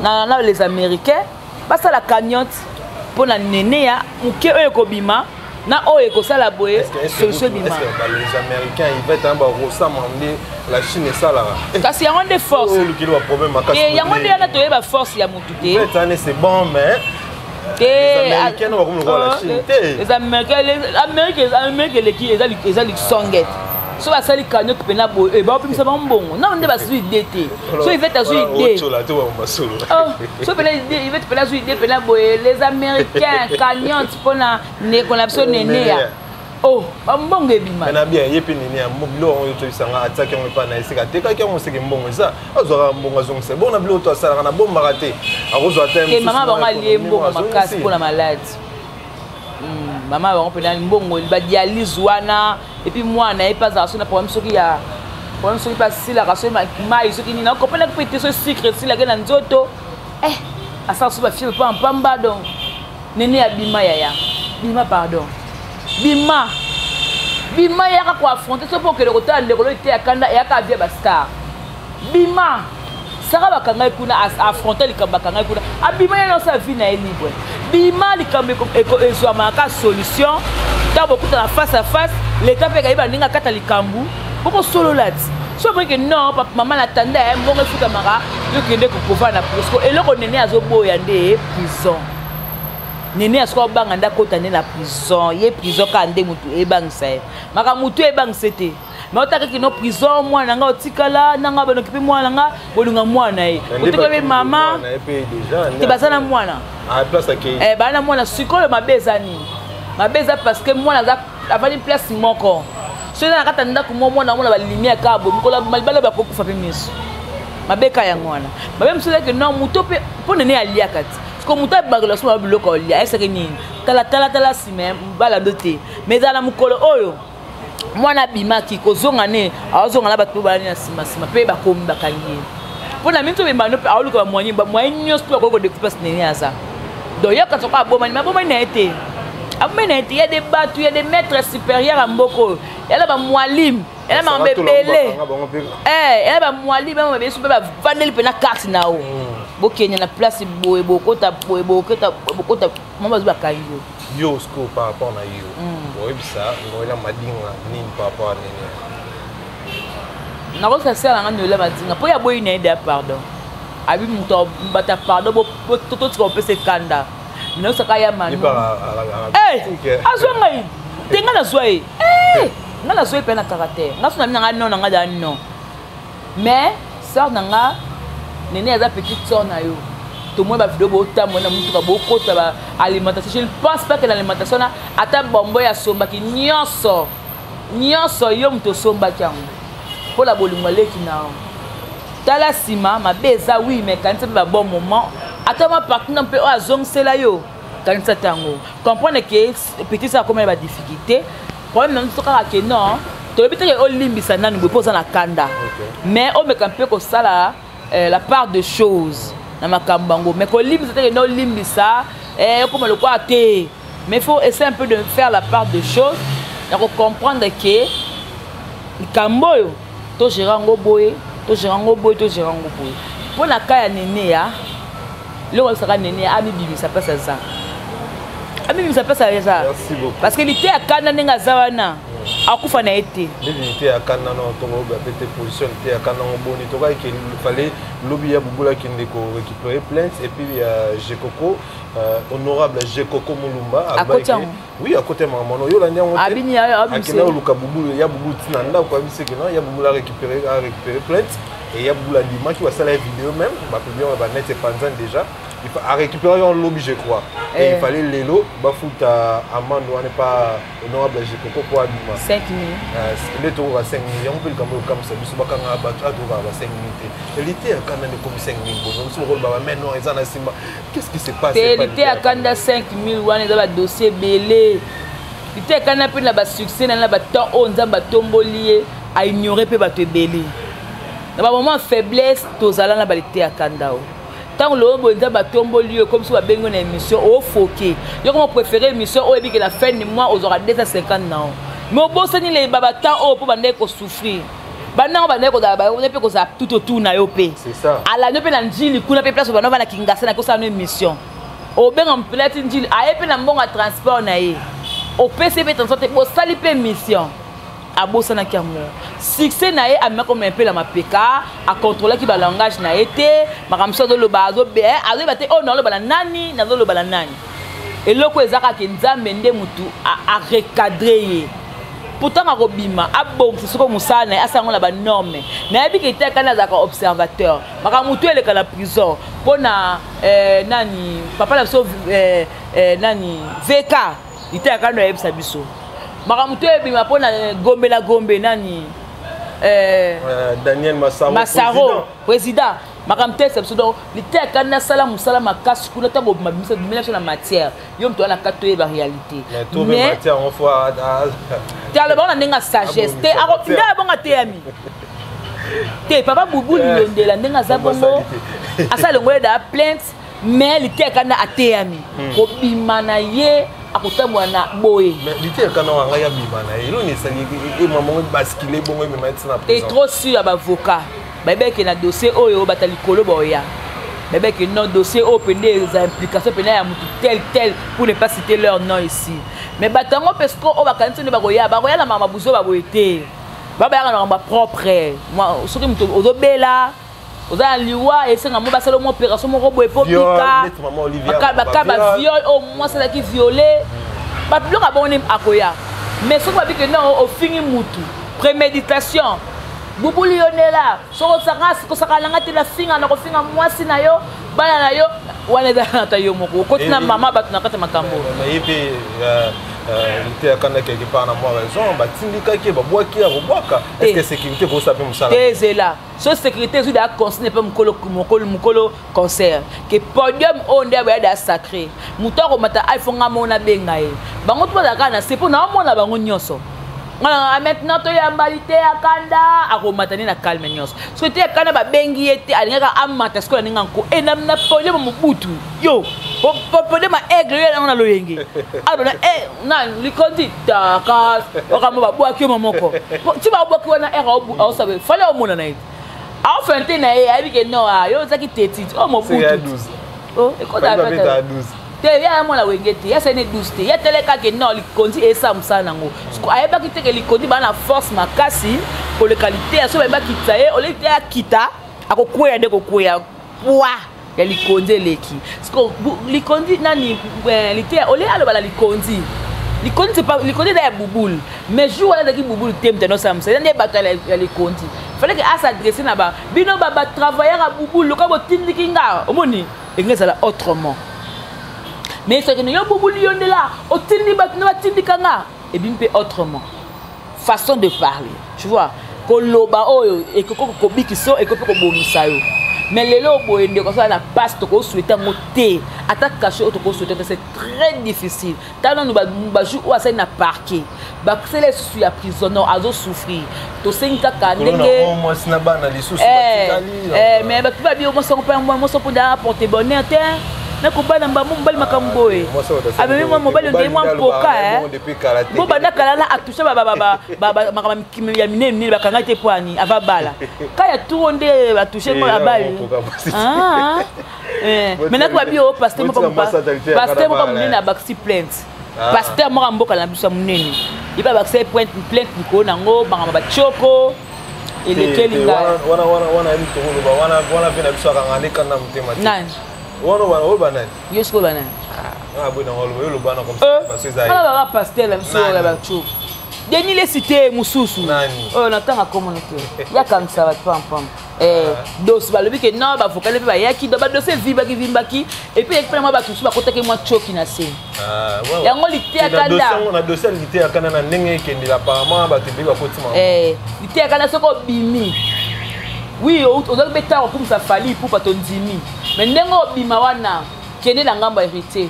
Speaker 2: na les Américains basala cagnotte mpo na nene ya moke oyo ekobima na oyo ekosala boye, solution ebima.
Speaker 1: Les Américains, Ivete bakosama nde la Chine esalaka.
Speaker 2: Kasi yango nde force.
Speaker 1: Olukili baproblème makasi.
Speaker 2: Yango nde wana toyeba force ya motu te.
Speaker 1: Ivete, c'est bon, mais les Américains bakomi lokola la Chine te.
Speaker 2: Les Américains, Amérique, Amérique eleki eza lisongete. So basali cagnotte mpena boye, baopimisa bango mbongo nano nde bazwi idée te. So Ivete azwi idée, so pena Ivete mpena azwi idée mpena boye, les Américains, cagnotte mpona ndeko na biso nene ya oh, bambongo ebima.
Speaker 1: Na bien, ye mpe nene ya biloko yango toyebisanga, atiaki yango epai na esika, atekaki yango, seke mbongo eza, azwaka mbongo, azongisa bongo na biloko to asalaka na bombaka te, akozwa
Speaker 2: te. Mama bango alie mbongo makasi mpona maladi. Mama bango mpena mbongo badialyse wana, et puis mwana ye mpe azala so na problème, soki ya problème, soki mpe asilaka soki mai, soki nini, akomprenaki mpe te, so sucre esilaki na nzoto, eh, asala so bafièvre mpo mpamba. Donc nene abima, yaya, bima, pardon, bima, bima, yaka koaffronter. So mpo okende kotala ndeko loyi te ya kanda, eyaka avia bastar. Bima, saka bakangai kuna, affronte likambo bakangai kuna, abima ye nyonso, avi na ye libre. Bima, likambo ezwamaka solution ntango bokutana face à face. Leta mpe kayeba ndenge akata likambo, bokosolola ti so omoni non, mama na tanda ya mbongo efutamaka, yokende kokova na prison. Eloko nene azoboya nde prison. Nene asoki abanga nde akota nde na prison. Ye prison kaka nde motu ebangisa ye, makambo motu ebangisa te. Mais otakaki no prison, mwana na nga otikala nanga, banoki mpe mwana na nga bolinga mwana ye, otikala mpe mama te, baza na mwana, baa na mwana. Sikoyo mabe eza nini? Mabe eza parce que mwana aza avandi place moko, so eza na kati ya ndako mo mwana omona balumière kaka boye, mokolo malibala bakokufa mpe miso. Mabe ka yango wana. Mabe mosusu ezaki non, moto mpe mpo nene aliaka ti siko moto abakela so biloko olia, esaki nini? Tala, tala, tala nsima balando te. Mais ezala na mokolo oyo mwana abimaki kozonga, ne azonga na bato mpo balani na nsima nsima mpe bakomi bakangi ye mpo na mingi obemba no mpe aoluka bamoyen, bamoyen nyonso mpe bakoki kodécouvrir place nene aza. Donc yo kasi oko abomani, abomani na ye te, abomani na ye te. Ya de bato ya de maître supérieur ya mboka oyo, yala bamwalimu, yala makambo ebele, yala bamwalimu ya mabe mpe bavandeli mpe na carte na yo, bokende na place boye, bokota boye, bokota, bokota mama, bazwi bakangi yo.
Speaker 1: Yo sikoyo, par rapport na yo, oyebisa Noela Madinga nini par rapport à nini?
Speaker 2: Nakosa sala nga Noela Madinga mpo ya boyi na ye deya pardon, abi moto bata pardon, totika kopesa ekanda naosaka ya manu azwa ngai te, ngai nazwa ye, ngai nazwa ye mpe na caractère ngai so na bino na ngai non, na ngai daa non. Mais sœur na nga nene aza petite sœur na yo, tomoni bavideo botambola na mutuka, bokota ba alimentation. Je ne pense pas que na alimentation na ata bombo ya asombaki nyonso nyonso, yo moto osombaki yango mpola bolingo aleki na yo. Tala nsima, mabe eza oui, mais kanisa mpe babon moment, ata mwa partenaire mpe oyo azongisela yo, kanisa ntango comprendre ke petit sœur akomela badifficulté. Problème na biso kaka ke non, toyebi teke olimbisa nanu boye mpo oza na kanda, mais omeka mpe kosala la part de choses na makambo yango. Mais kolimbisa teke nde olimbisa okoma lokola te, mais il faut essayer un peu de faire la part de choses ya kocomprendre ke likambo oyo togérer yango boye, togérer yango boye, togérer yango boye. Mpo na ka ya nene ya eloko ayebisaka nene ya amibimisa place aza, amibimisa place aza, parce que lite ya kanda ndenge aza wana, akufa na ye te.
Speaker 1: Nde te ya kanda no tokoyoba pe te position te ya kanda ngo boni tokaki fallait lobi ya bubula akende korécupérer plainte, et puis ya Jekoko, honorable Jekoko Mulumba.
Speaker 2: Akoti yango.
Speaker 1: Oui, akoti makambo wana, oyolandi yango.
Speaker 2: Abini.
Speaker 1: Akende oluka bubulu ya bubulu ntina ndako, abiseke non, ya bubulu arécupérer plainte, et ya bubulu andimaki, basala ya vidéo même, bapublier yango banet, epanzani déjà. A récupéré en lobby, je crois. Et il fallait lelo bafuta amende wana pa honorable Jekoko po abima.
Speaker 2: 5 000.
Speaker 1: Nde tokoka 5 000 yango mpe likambo okamwisa biso, bakanga bato atokoka ba 5 000 te. Liteya Kanda nde komi 5 000 bono biso bakoloba ba main noire eza na nsima. Qu'est-ce qui se passe?
Speaker 2: Te, Liteya Kanda, 5 000 wana eza badossier ebele. Liteya Kanda mpe na basuccès na batemps oyo Nzambe atomboli ye, aignore mpe bato ebele na bamoment faiblesse. Tozala na baLiteya Kanda o ntango loyo boye, Nzambe atomboli yo, ekomi so babengi yo na émission, ofoke yo koma préféré émission oyo ebike na fin du mois ozwaka 250 na o, mais obosani leba batemps oyo mpo bandeki kosouffrir, bandango bandeki kozala mpe kozala tout autour na yo mpe alandi mpe na Njili kuna mpe place banda bana Kingasa na kosala no émission, obenga mpela ti Njili, aye mpe na mbongo ya transport na ye, opesi mpe transport te, bosali mpe émission. Abosanaki yango. Succès na ye amemaki mpe na mapeka, akontrolaki balangage na ye te. Makambo mosusu azoloba, azoyeba te oyo nazoloba na nani, nazoloba na nani. Eloko eza kaka Nzambe nde motu arecadre ye. Pourtant akobima, abongisa soko mosala na ye, asala yango na banorme. Nayebi ke te akani azalaka observateur makambo motu eleka na prison mpo na nani, papa na biso nani, VK Liteya Kanda ayebisa biso makambo to ebima mpo na Gombe na Gombe nani.
Speaker 1: Daniel Masaro.
Speaker 2: Masaro président, makambo te eyebisa biso. Donc Liteya Kanda asala mosala makasi kuna. Ntango obima, bimela biso na matière, yo moto wana kati toyeba réalité.
Speaker 1: Mais
Speaker 2: te, alobango na ndenge ya sagesse te, nde abongo ateyami te. Papa Bubu Lilondela, ndenge aza bongo, asala longo ye da plainte, mais Liteya Kanda ateyami kobima na ye, akotambola na boye.
Speaker 1: Liteya Kanda wanga ya bima na ye, eloni esali emamongo bascule bongo emema ntina.
Speaker 2: Te, trop sûr ya baavocat bayebeke na dossier oyo bata likolo baoya, bayebeke non, dossier oyo pende eza implication pene ya motu tel tel, pour ne pas citer leur nom ici. Mais bato yango mpe siko oyo bakanisi nde bakoya, bakoya na makambo buzo baboye te, babayaka na makambo propre. Soki moto ozobela, oza na liwa, esenga mo basala mo opération moko boye po bika baka baviol oyo mwasi azalaki violé, babiloko abongo nde akoya. Mais soki babike non, ofingi mutu, préméditation, bubuli yo ndela, soki kosaka nanga te, nafinga na kofinga mwasi na yo, bana na yo, wana eza ata yo moko okoti na mama bato na kati ya makambo.
Speaker 1: Ye mpe Liteya Kanda quelque part na mwa raison, batindikaki, babwaki ya kobwaka. Est ce que sécurité kosa mpe mosala?
Speaker 2: Te, ezela so sécurité ezwi daa consigne mpe mokolo mokolo mokolo concert ke podium oyo nde aboya daa sacré, moto akomata iphone nga moko nabenga ye, bango to bazala kaka na se mpo naomona bango nyonso. Maintenant toyamba Liteya Kanda, akomata nde na calme nyonso. Soki Liteya Kanda babengi ye te, alingaka amata sikoyo na ndenge anko e na podium mobutu yo podium aigle yo yango na loyenge alona e na likondi taka okambo babwaki yo moko ti babwaki wana ere aosabe fale omona na ye aofin te na ye ayebi ke non, yo ozaki tetite o mobutu ekozala te. Ye aya mwana Wenge te, ye asali ne 12 te, ye atele kaka non, likondi esala mosala nango. Ayebaki te ke likondi baa na force makasi koleka Liteya. So bayeba kita ye ole Liteya akita, akokweya nde kokweya pwa ya likondi eleki. Likondi nani, Liteya ole aloba na likondi, likondi c'est pas likondi eza ya Bubul, mais jour wana ezalaki Bubul te moto anosala mosala nde bato ya likondi. Fallait ke as'adresse na ba bino batravailleur ya Bubul loka botindiki nga, omoni enge ezala autrement. Mais soki yo Bubuli yo ndela otindi bato nde batindika nga, ebimi mpe autrement, façon de parler, tu vois. Koloba oyo ekoki kobikisa, ekoki mpe kobongisa yo. Mais lelo boye ndeko asala na passe, tokosouhaite yango te, ata cachet oyo tokosouhaite te, c'est très difficile. Tala nanu bajour oyo asali na parquet, basala lisusu ya prison, non, azosouffrir. Tosengi kaka ndenge
Speaker 1: mwasi na bana lisusu.
Speaker 2: Mais bato babi mwasi yango mpe mwasi mpo da porte bonheur te nakobana mbambo mobali makambo boye, amemi mwa mobali ondei mwa mpoka bo banda kala na atouche makambo ya minene minene, bakanga te po ani ava bala ka ya turo nde batouche ngo abali. Maintenant babi oyo pasteur moko monene abakisi plainte, pasteur moko ya mboka na biso ya monene ye mpe abakisi plainte likolo nango makambo batioko elekeli
Speaker 1: ngai. Wana yebi tokoloba wana mpe na biso akanga nde kanda motema te.
Speaker 2: Nani?
Speaker 1: Wana oyo banani?
Speaker 2: Yo sikoyo banani?
Speaker 1: Boye nango oloba, yo loba na comme ça.
Speaker 2: Wana baka pasteur na biso ya batioko, Denis Lesi te, mosusu oyo natanga komona te, yakangisa bato pampam. Eh, dosi balobi ke non bavokale mpe bayaki do badosi evimbaki vimbaki et puis eyaki mpe na mwa bato mosusu bakotaki mwa coki na se. Yango liteya kanda.
Speaker 1: Na dossier ya liteya kanda, na ndenge ekendela, apparemment bato ebele bakotima.
Speaker 2: Eh, liteya kanda soki obimi, oui, ozalaki mpe ntango okumisa Fally Ipupa, tondimi, mais ndenge obima wana, kende na ngambo ya Héritier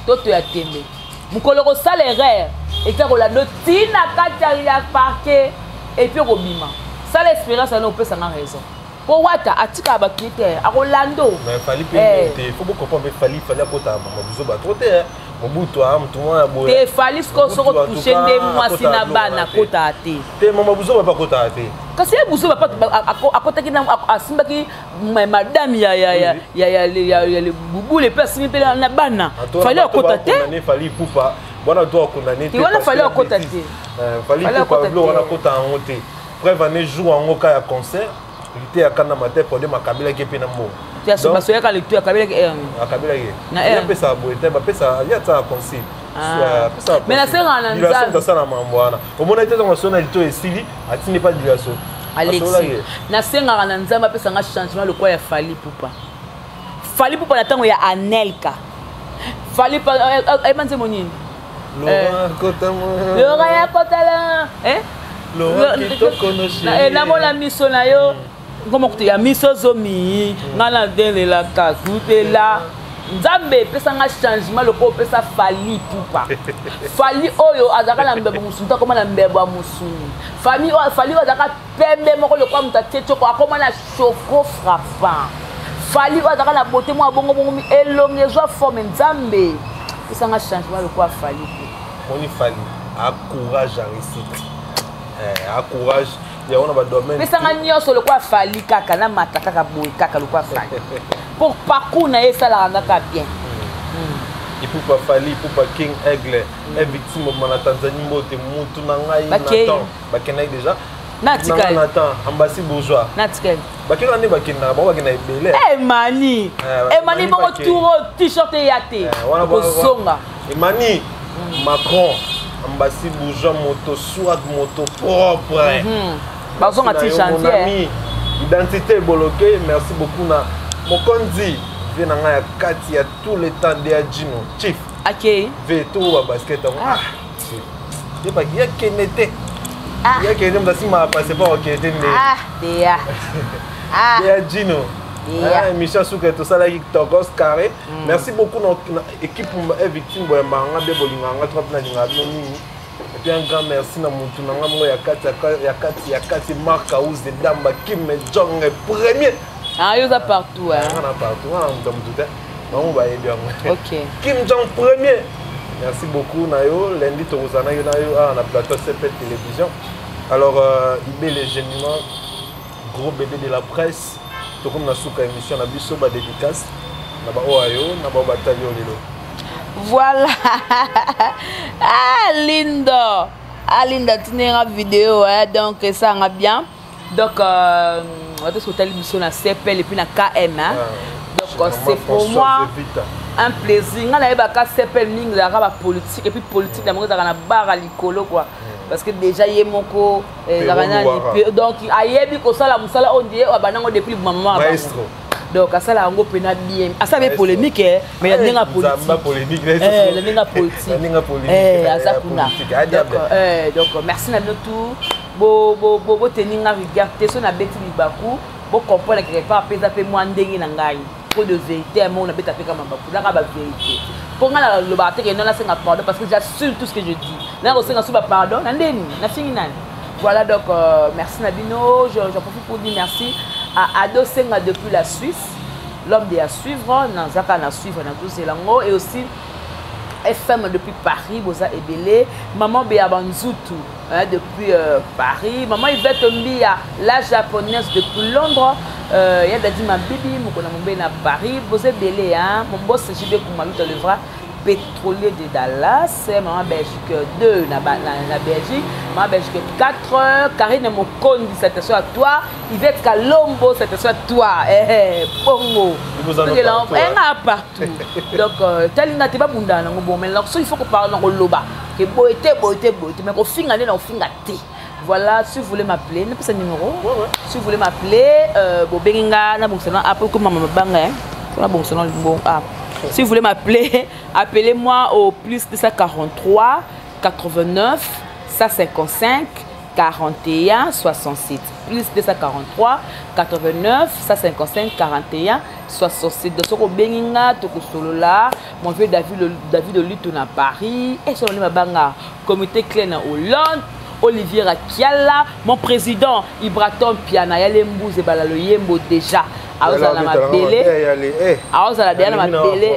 Speaker 2: toto ya tembe. Mokolo kosala erreur, eza kolanda ntina kati ya parquet et puis okobima. Sala expérience wana, opesanga raison, mpo Wata atikaka bato ye te, akolando.
Speaker 1: Mais Fally mpe te, faut bocomprendre mpe Fally. Fally akotaka bango biso bato te, Mobutu a motu mwana boye.
Speaker 2: Te, Fally sikoyo soki otouche nde mwasi na bana, akotaka te.
Speaker 1: Te, mama buzo bapa akotaka te.
Speaker 2: Kasi ye buzo bapa akotaki, asimbaki madame ya bubule mpe asimbi mpe na bana. Fally akota te.
Speaker 1: Fally Ipupa wana to akondane
Speaker 2: te. Wana Fally akota te.
Speaker 1: Fally Ipupa biloko wana akota yango te. Preuve ane jour yango ka ya concert lite ya kanda mate pode makabelaki mpe na mbongo.
Speaker 2: Basoyaka letu akabelaki.
Speaker 1: Akabelaki, apesaka boye te, bapesa ye, atisaka consigne.
Speaker 2: Mais nasengaka na Nzambe.
Speaker 1: Asala mambo wana, omona ete ntango asona lito esili, atindi mpa dilaso.
Speaker 2: Alexi, nasengaka na Nzambe apesanga changement lokola ya Fally Ipupa. Fally Ipupa na ntango ya Anelka, Fally ayeba nzembo nini? Lora ya kotala namona miso na yo ngoma kutu ya miso zomi nga nadelelaka kutela. Nzambe epesanga changement lokola opesa Fally Ipupa. Fally oyo azalaka na mbebo mosuni te, akoma na mbebo ya mosuni. Fally oyo azalaka pembe moko lokola moto atie tioko, akoma na choco frappant. Fally oyo azalaka na beauté moko bongo bongo, elongi ezwa forme. Nzambe epesanga changement lokola Fally Ipupa.
Speaker 1: Moni Fally a courage ya réussite, a courage yango na badomaine.
Speaker 2: Pesanga nyonso lokola Fally, kaka namata kaka boye, kaka lokola Fally, pour parcours na ye esalaka ngaka bien.
Speaker 1: Ipupa Fally Ipupa King Aigle e victime obima na Tanzanie, mbote mutu na ngai Nathan, bakendaki déjà.
Speaker 2: Natikali.
Speaker 1: Nathan Ambasi Bourgeois.
Speaker 2: Natikali.
Speaker 1: Bakendaka nde, bakendaka bango, bakenda ebele.
Speaker 2: Emani, emani bongo tour t-shirt eya te, kozonga.
Speaker 1: Emani Macron Ambasi Bourgeois, moto swag, moto propre.
Speaker 2: Bazonga ti janvier.
Speaker 1: Identité bloqué, merci beaucoup na mokonzi vie na ngai ya kati ya tout le temps nde ya Jino Chief.
Speaker 2: Akei.
Speaker 1: Ve to ba basket yango, ah, yebaki yakende te, yakende moto asimbaka passeport, okende te nde.
Speaker 2: Deya.
Speaker 1: Ya Jino, émission suka tosalaki tokos carré. Merci beaucoup na équipe e victime boyambaka nga mpe bolingaka nga trop, nalingaka bino mingi. Et puis un grand merci na motu na nga moko ya kati, ya kati, ya kati, Mark House de Damba Kim Jong premier.
Speaker 2: Ah, yo oza partout.
Speaker 1: Nga na partout, nga na moto ya motu te, bango bayebi yango.
Speaker 2: Ok.
Speaker 1: Kim Jong premier, merci beaucoup na yo. Lundi tokozala na yo na yo awa na plateau CP Télévision. Alors Ibele Gemima, gros bébé de la presse, tokomi na suka émission na biso. Badédicace na baoyo ayo na bao batali yo lelo.
Speaker 2: Voilà. Ah, Linda, ah, Linda tinenga vidéo, hein, donc esanga bien. Donc bato soki otali biso na CPL et puis na KM, hein. Donc c'est pour moi un plaisir. Nga nayebaka CPL mingi ezalaka bapolitique, et puis politique na bango ezalaka na bara likolo quoi, parce que déjà ye moko ezalaka nani, donc ayebi kosala mosala oyo ndie abanango depuis mama. Donc asala yango mpena bien, asala mpe polémique, mais ya ndenge ya politique, na ndenge ya politique aza kuna. Donc merci na bino tout. Boteni nga rigueur te so nabeti libaku, bocomprendre quelque part mpe eza mpe mwa ndenge na ngai po de vérité moko nabeta mpe kama baku, ezaka bavérité mpo ngai nalobaka te kende nasenga pardon, parce que j'assume tout ce que je dis. Nanga kosenga so bapardon na ndeni nafingi nani. Voilà, donc merci na bino. J'en profite pour dire merci à Ado Senga depuis la Suisse, l'homme de à suivre, nazaka na suivre nazozela yango, et aussi FM depuis Paris, boza ebele. Maman Béa Banzoutou, hein, depuis Paris. Maman Yvette Mbia, la Japonaise depuis Londres. Yadadi Mabibi, Mokona Mombe na Paris. Boza ebele, hein. Mon boss JB Koumalouta, le vrai pétrolier de Dallas. Maman Belgique 2 na Belgique. Maman Belgique 4. Karine Mokondi, salutations à toi. Yvette Kalombo, salutations à toi. Eh, eh, bongo. Partout. Donc, talinga te babunda nango bon, mais so il faut qu'on parle nango loba. Ke boye te, boye te, boye te, mais kofinga nde na kofinga te. Voilà, si vous voulez m'appeler, napesa numéro.
Speaker 1: Ouais.
Speaker 2: Si vous voulez m'appeler, bobengi nga na bongisana après comme mama mabanga, hein. Na bongisana bon ah. Si vous voulez m'appeler, appelez-moi au plus 243 89 155 41 67. Plus 243 89 155 41 67. Donc soko bengi nga tokosolola, mon vieux David David Luto na Paris, et sur le mabanga comité clé na Hollande. Olivier Rakiala, mon président Ibraton Piana, yale mbuze balalo yembo déjà. Aozala mabele, aozala deya na mabele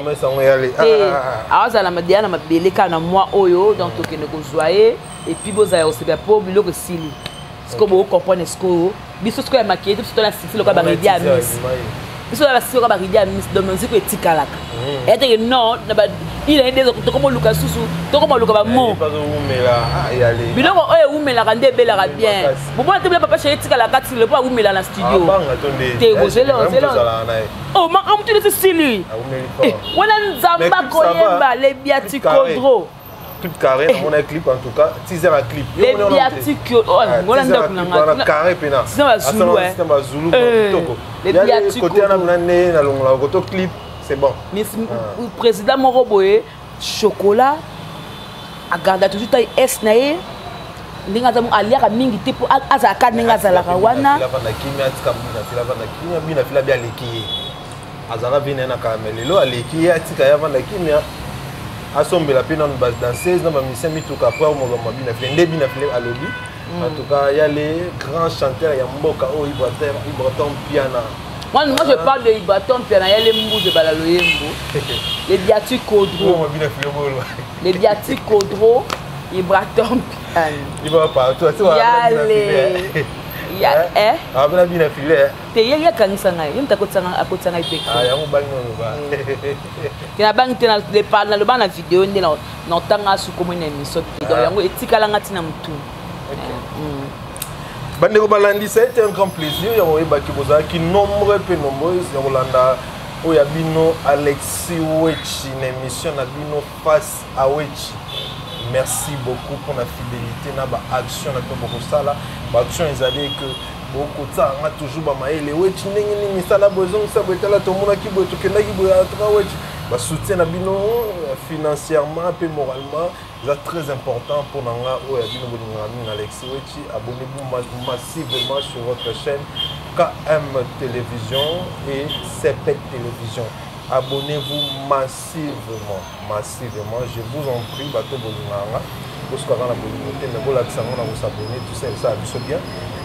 Speaker 2: te, aozala deya na mabele kaka na mwa oyo. Donc tokende kozwa ye et puis bozala kosepela mpo biloko esili. Sikoyo bokocomprendre, sikoyo biso sikoyo ya maquillé te, biso tona sisi lokola baridi ya miss, biso na basisi lokola baridi ya miss. Donc nziko etikalaka eya teke non na ba ila nde tokomoluka susu, tokomoluka bamo biloko oyo ewumelaka nde ebelaka bien. Bomona te bila papa chéri etikalaka ti lepo awumela na studio te, bozela ozela oh makambo tuni sisili wana nzambe akoyemba le biatikodro.
Speaker 1: Clip carré, namona clip, en tout cas teaser ya clip.
Speaker 2: Le biatiko ngola ndako na
Speaker 1: nga carré pena.
Speaker 2: Système bazulu.
Speaker 1: Système bazulu kitoko.
Speaker 2: Le biatiko
Speaker 1: côté wana na nde nalongolaka koto clip, c'est bon.
Speaker 2: Mais président moko boye chocolat agarda toujours taille s na ye ndenge aza, aliaka mingi te mpo azalaka ndenge azalaka wana.
Speaker 1: Avanda kimia, atika bina fila, avanda kimia. Bina fila bi aleki ye, azalaka vi na ye na kala, mais lelo aleki ye, atika ye avanda kimia, asombela mpe nanu badanseuse na bamusicien mituka, après omoloma bina file nde bina file alobi. En tout cas ya le grand chanteur ya mboka oyo, Ibraton Piana.
Speaker 2: Moi, je parle de Ibraton Piana, ya le mbuze balalo yembo. Le Biati Kodro.
Speaker 1: Bina file bolo.
Speaker 2: Le Biati Kodro, Ibraton Piana.
Speaker 1: Iba partout.
Speaker 2: Yale. Ya eh.
Speaker 1: Ah bina bina file.
Speaker 2: Te ye yakangisa ngai, ye moto akotisa ngai pe.
Speaker 1: Ah yango bangi oloba.
Speaker 2: Te na bangi te, naloba na video nde na ntanga sukomo na émission te. Donc yango etikalanga ntina motu.
Speaker 1: Bandeko balandi, ça a été un grand plaisir ya koyebaki bozalaki nombre mpe nombreuse ya kolanda oyo ya bino Alexis Wechi na émission na bino Face à Wechi. Merci beaucoup pour la fidélité na baaction na bino bokosala. Baaction ezali ke bokotiaka toujours bamayele Wechi ndenge nini esala boye, ezongisa boye, tala tomonaki boye, tokendaki boye. En tout cas Wechi, basoutien na bino financièrement mpe moralement eza très important pour na nga oyo ya bino bolingaka mingi Alexis Wechi. Abonnez-vous massivement sur votre chaîne KM Télévision et CPEC Télévision. Abonnez-vous massivement, massivement, je vous en prie. Bato bolingaka nga, bosukaka na bolingo te, mais bolakisa yango na kosabonner, tout ça esala biso bien.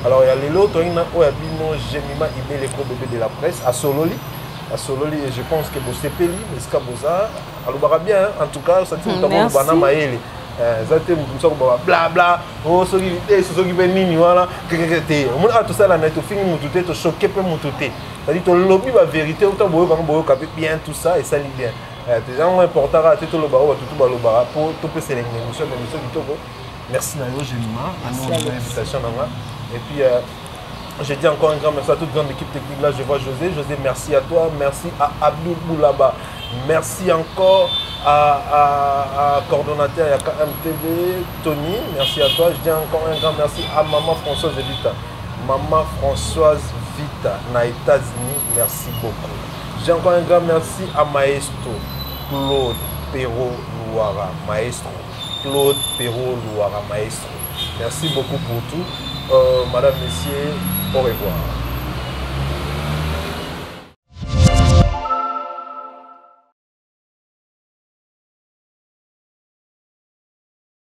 Speaker 1: Alors ya lelo toyingi na oyo ya bino Jemima Ibeleko, bébé de la presse, asololi, asololi et je pense que bosepeli esika boza. Alobaka bien, en tout cas osati moto akoloba na mayele eza te moto mosu akobaba bla bla o soki te, soki mpe nini wana kekeke te. Omoni awa tosala na tofingi motu te, tochoquer mpe motu te, c'est-à-dire tolobi bavérité uta boyoka ngo, boyoka mpe bien, tout ça esali bien. Eza yango important kaka te toloba oyo batutu balobaka mpo topesa elengi na émission, na émission kitoko. Merci na yo Jemima na invitation na nga. Et puis je dis encore un grand merci à toute grande équipe technique. Là, je vois José. José, merci à toi. Merci à Abdul Boulaba. Merci encore à coordonnateur ya KMTV, Tony. Merci à toi. Je dis encore un grand merci à Maman Françoise Vita. Maman Françoise Vita, na États-Unis. Merci beaucoup. J'ai encore un grand merci à Maestro Claude Perrault Louara. Maestro Claude Perrault Louara, Maestro. Merci beaucoup pour tout. Madame, Messieurs, au revoir.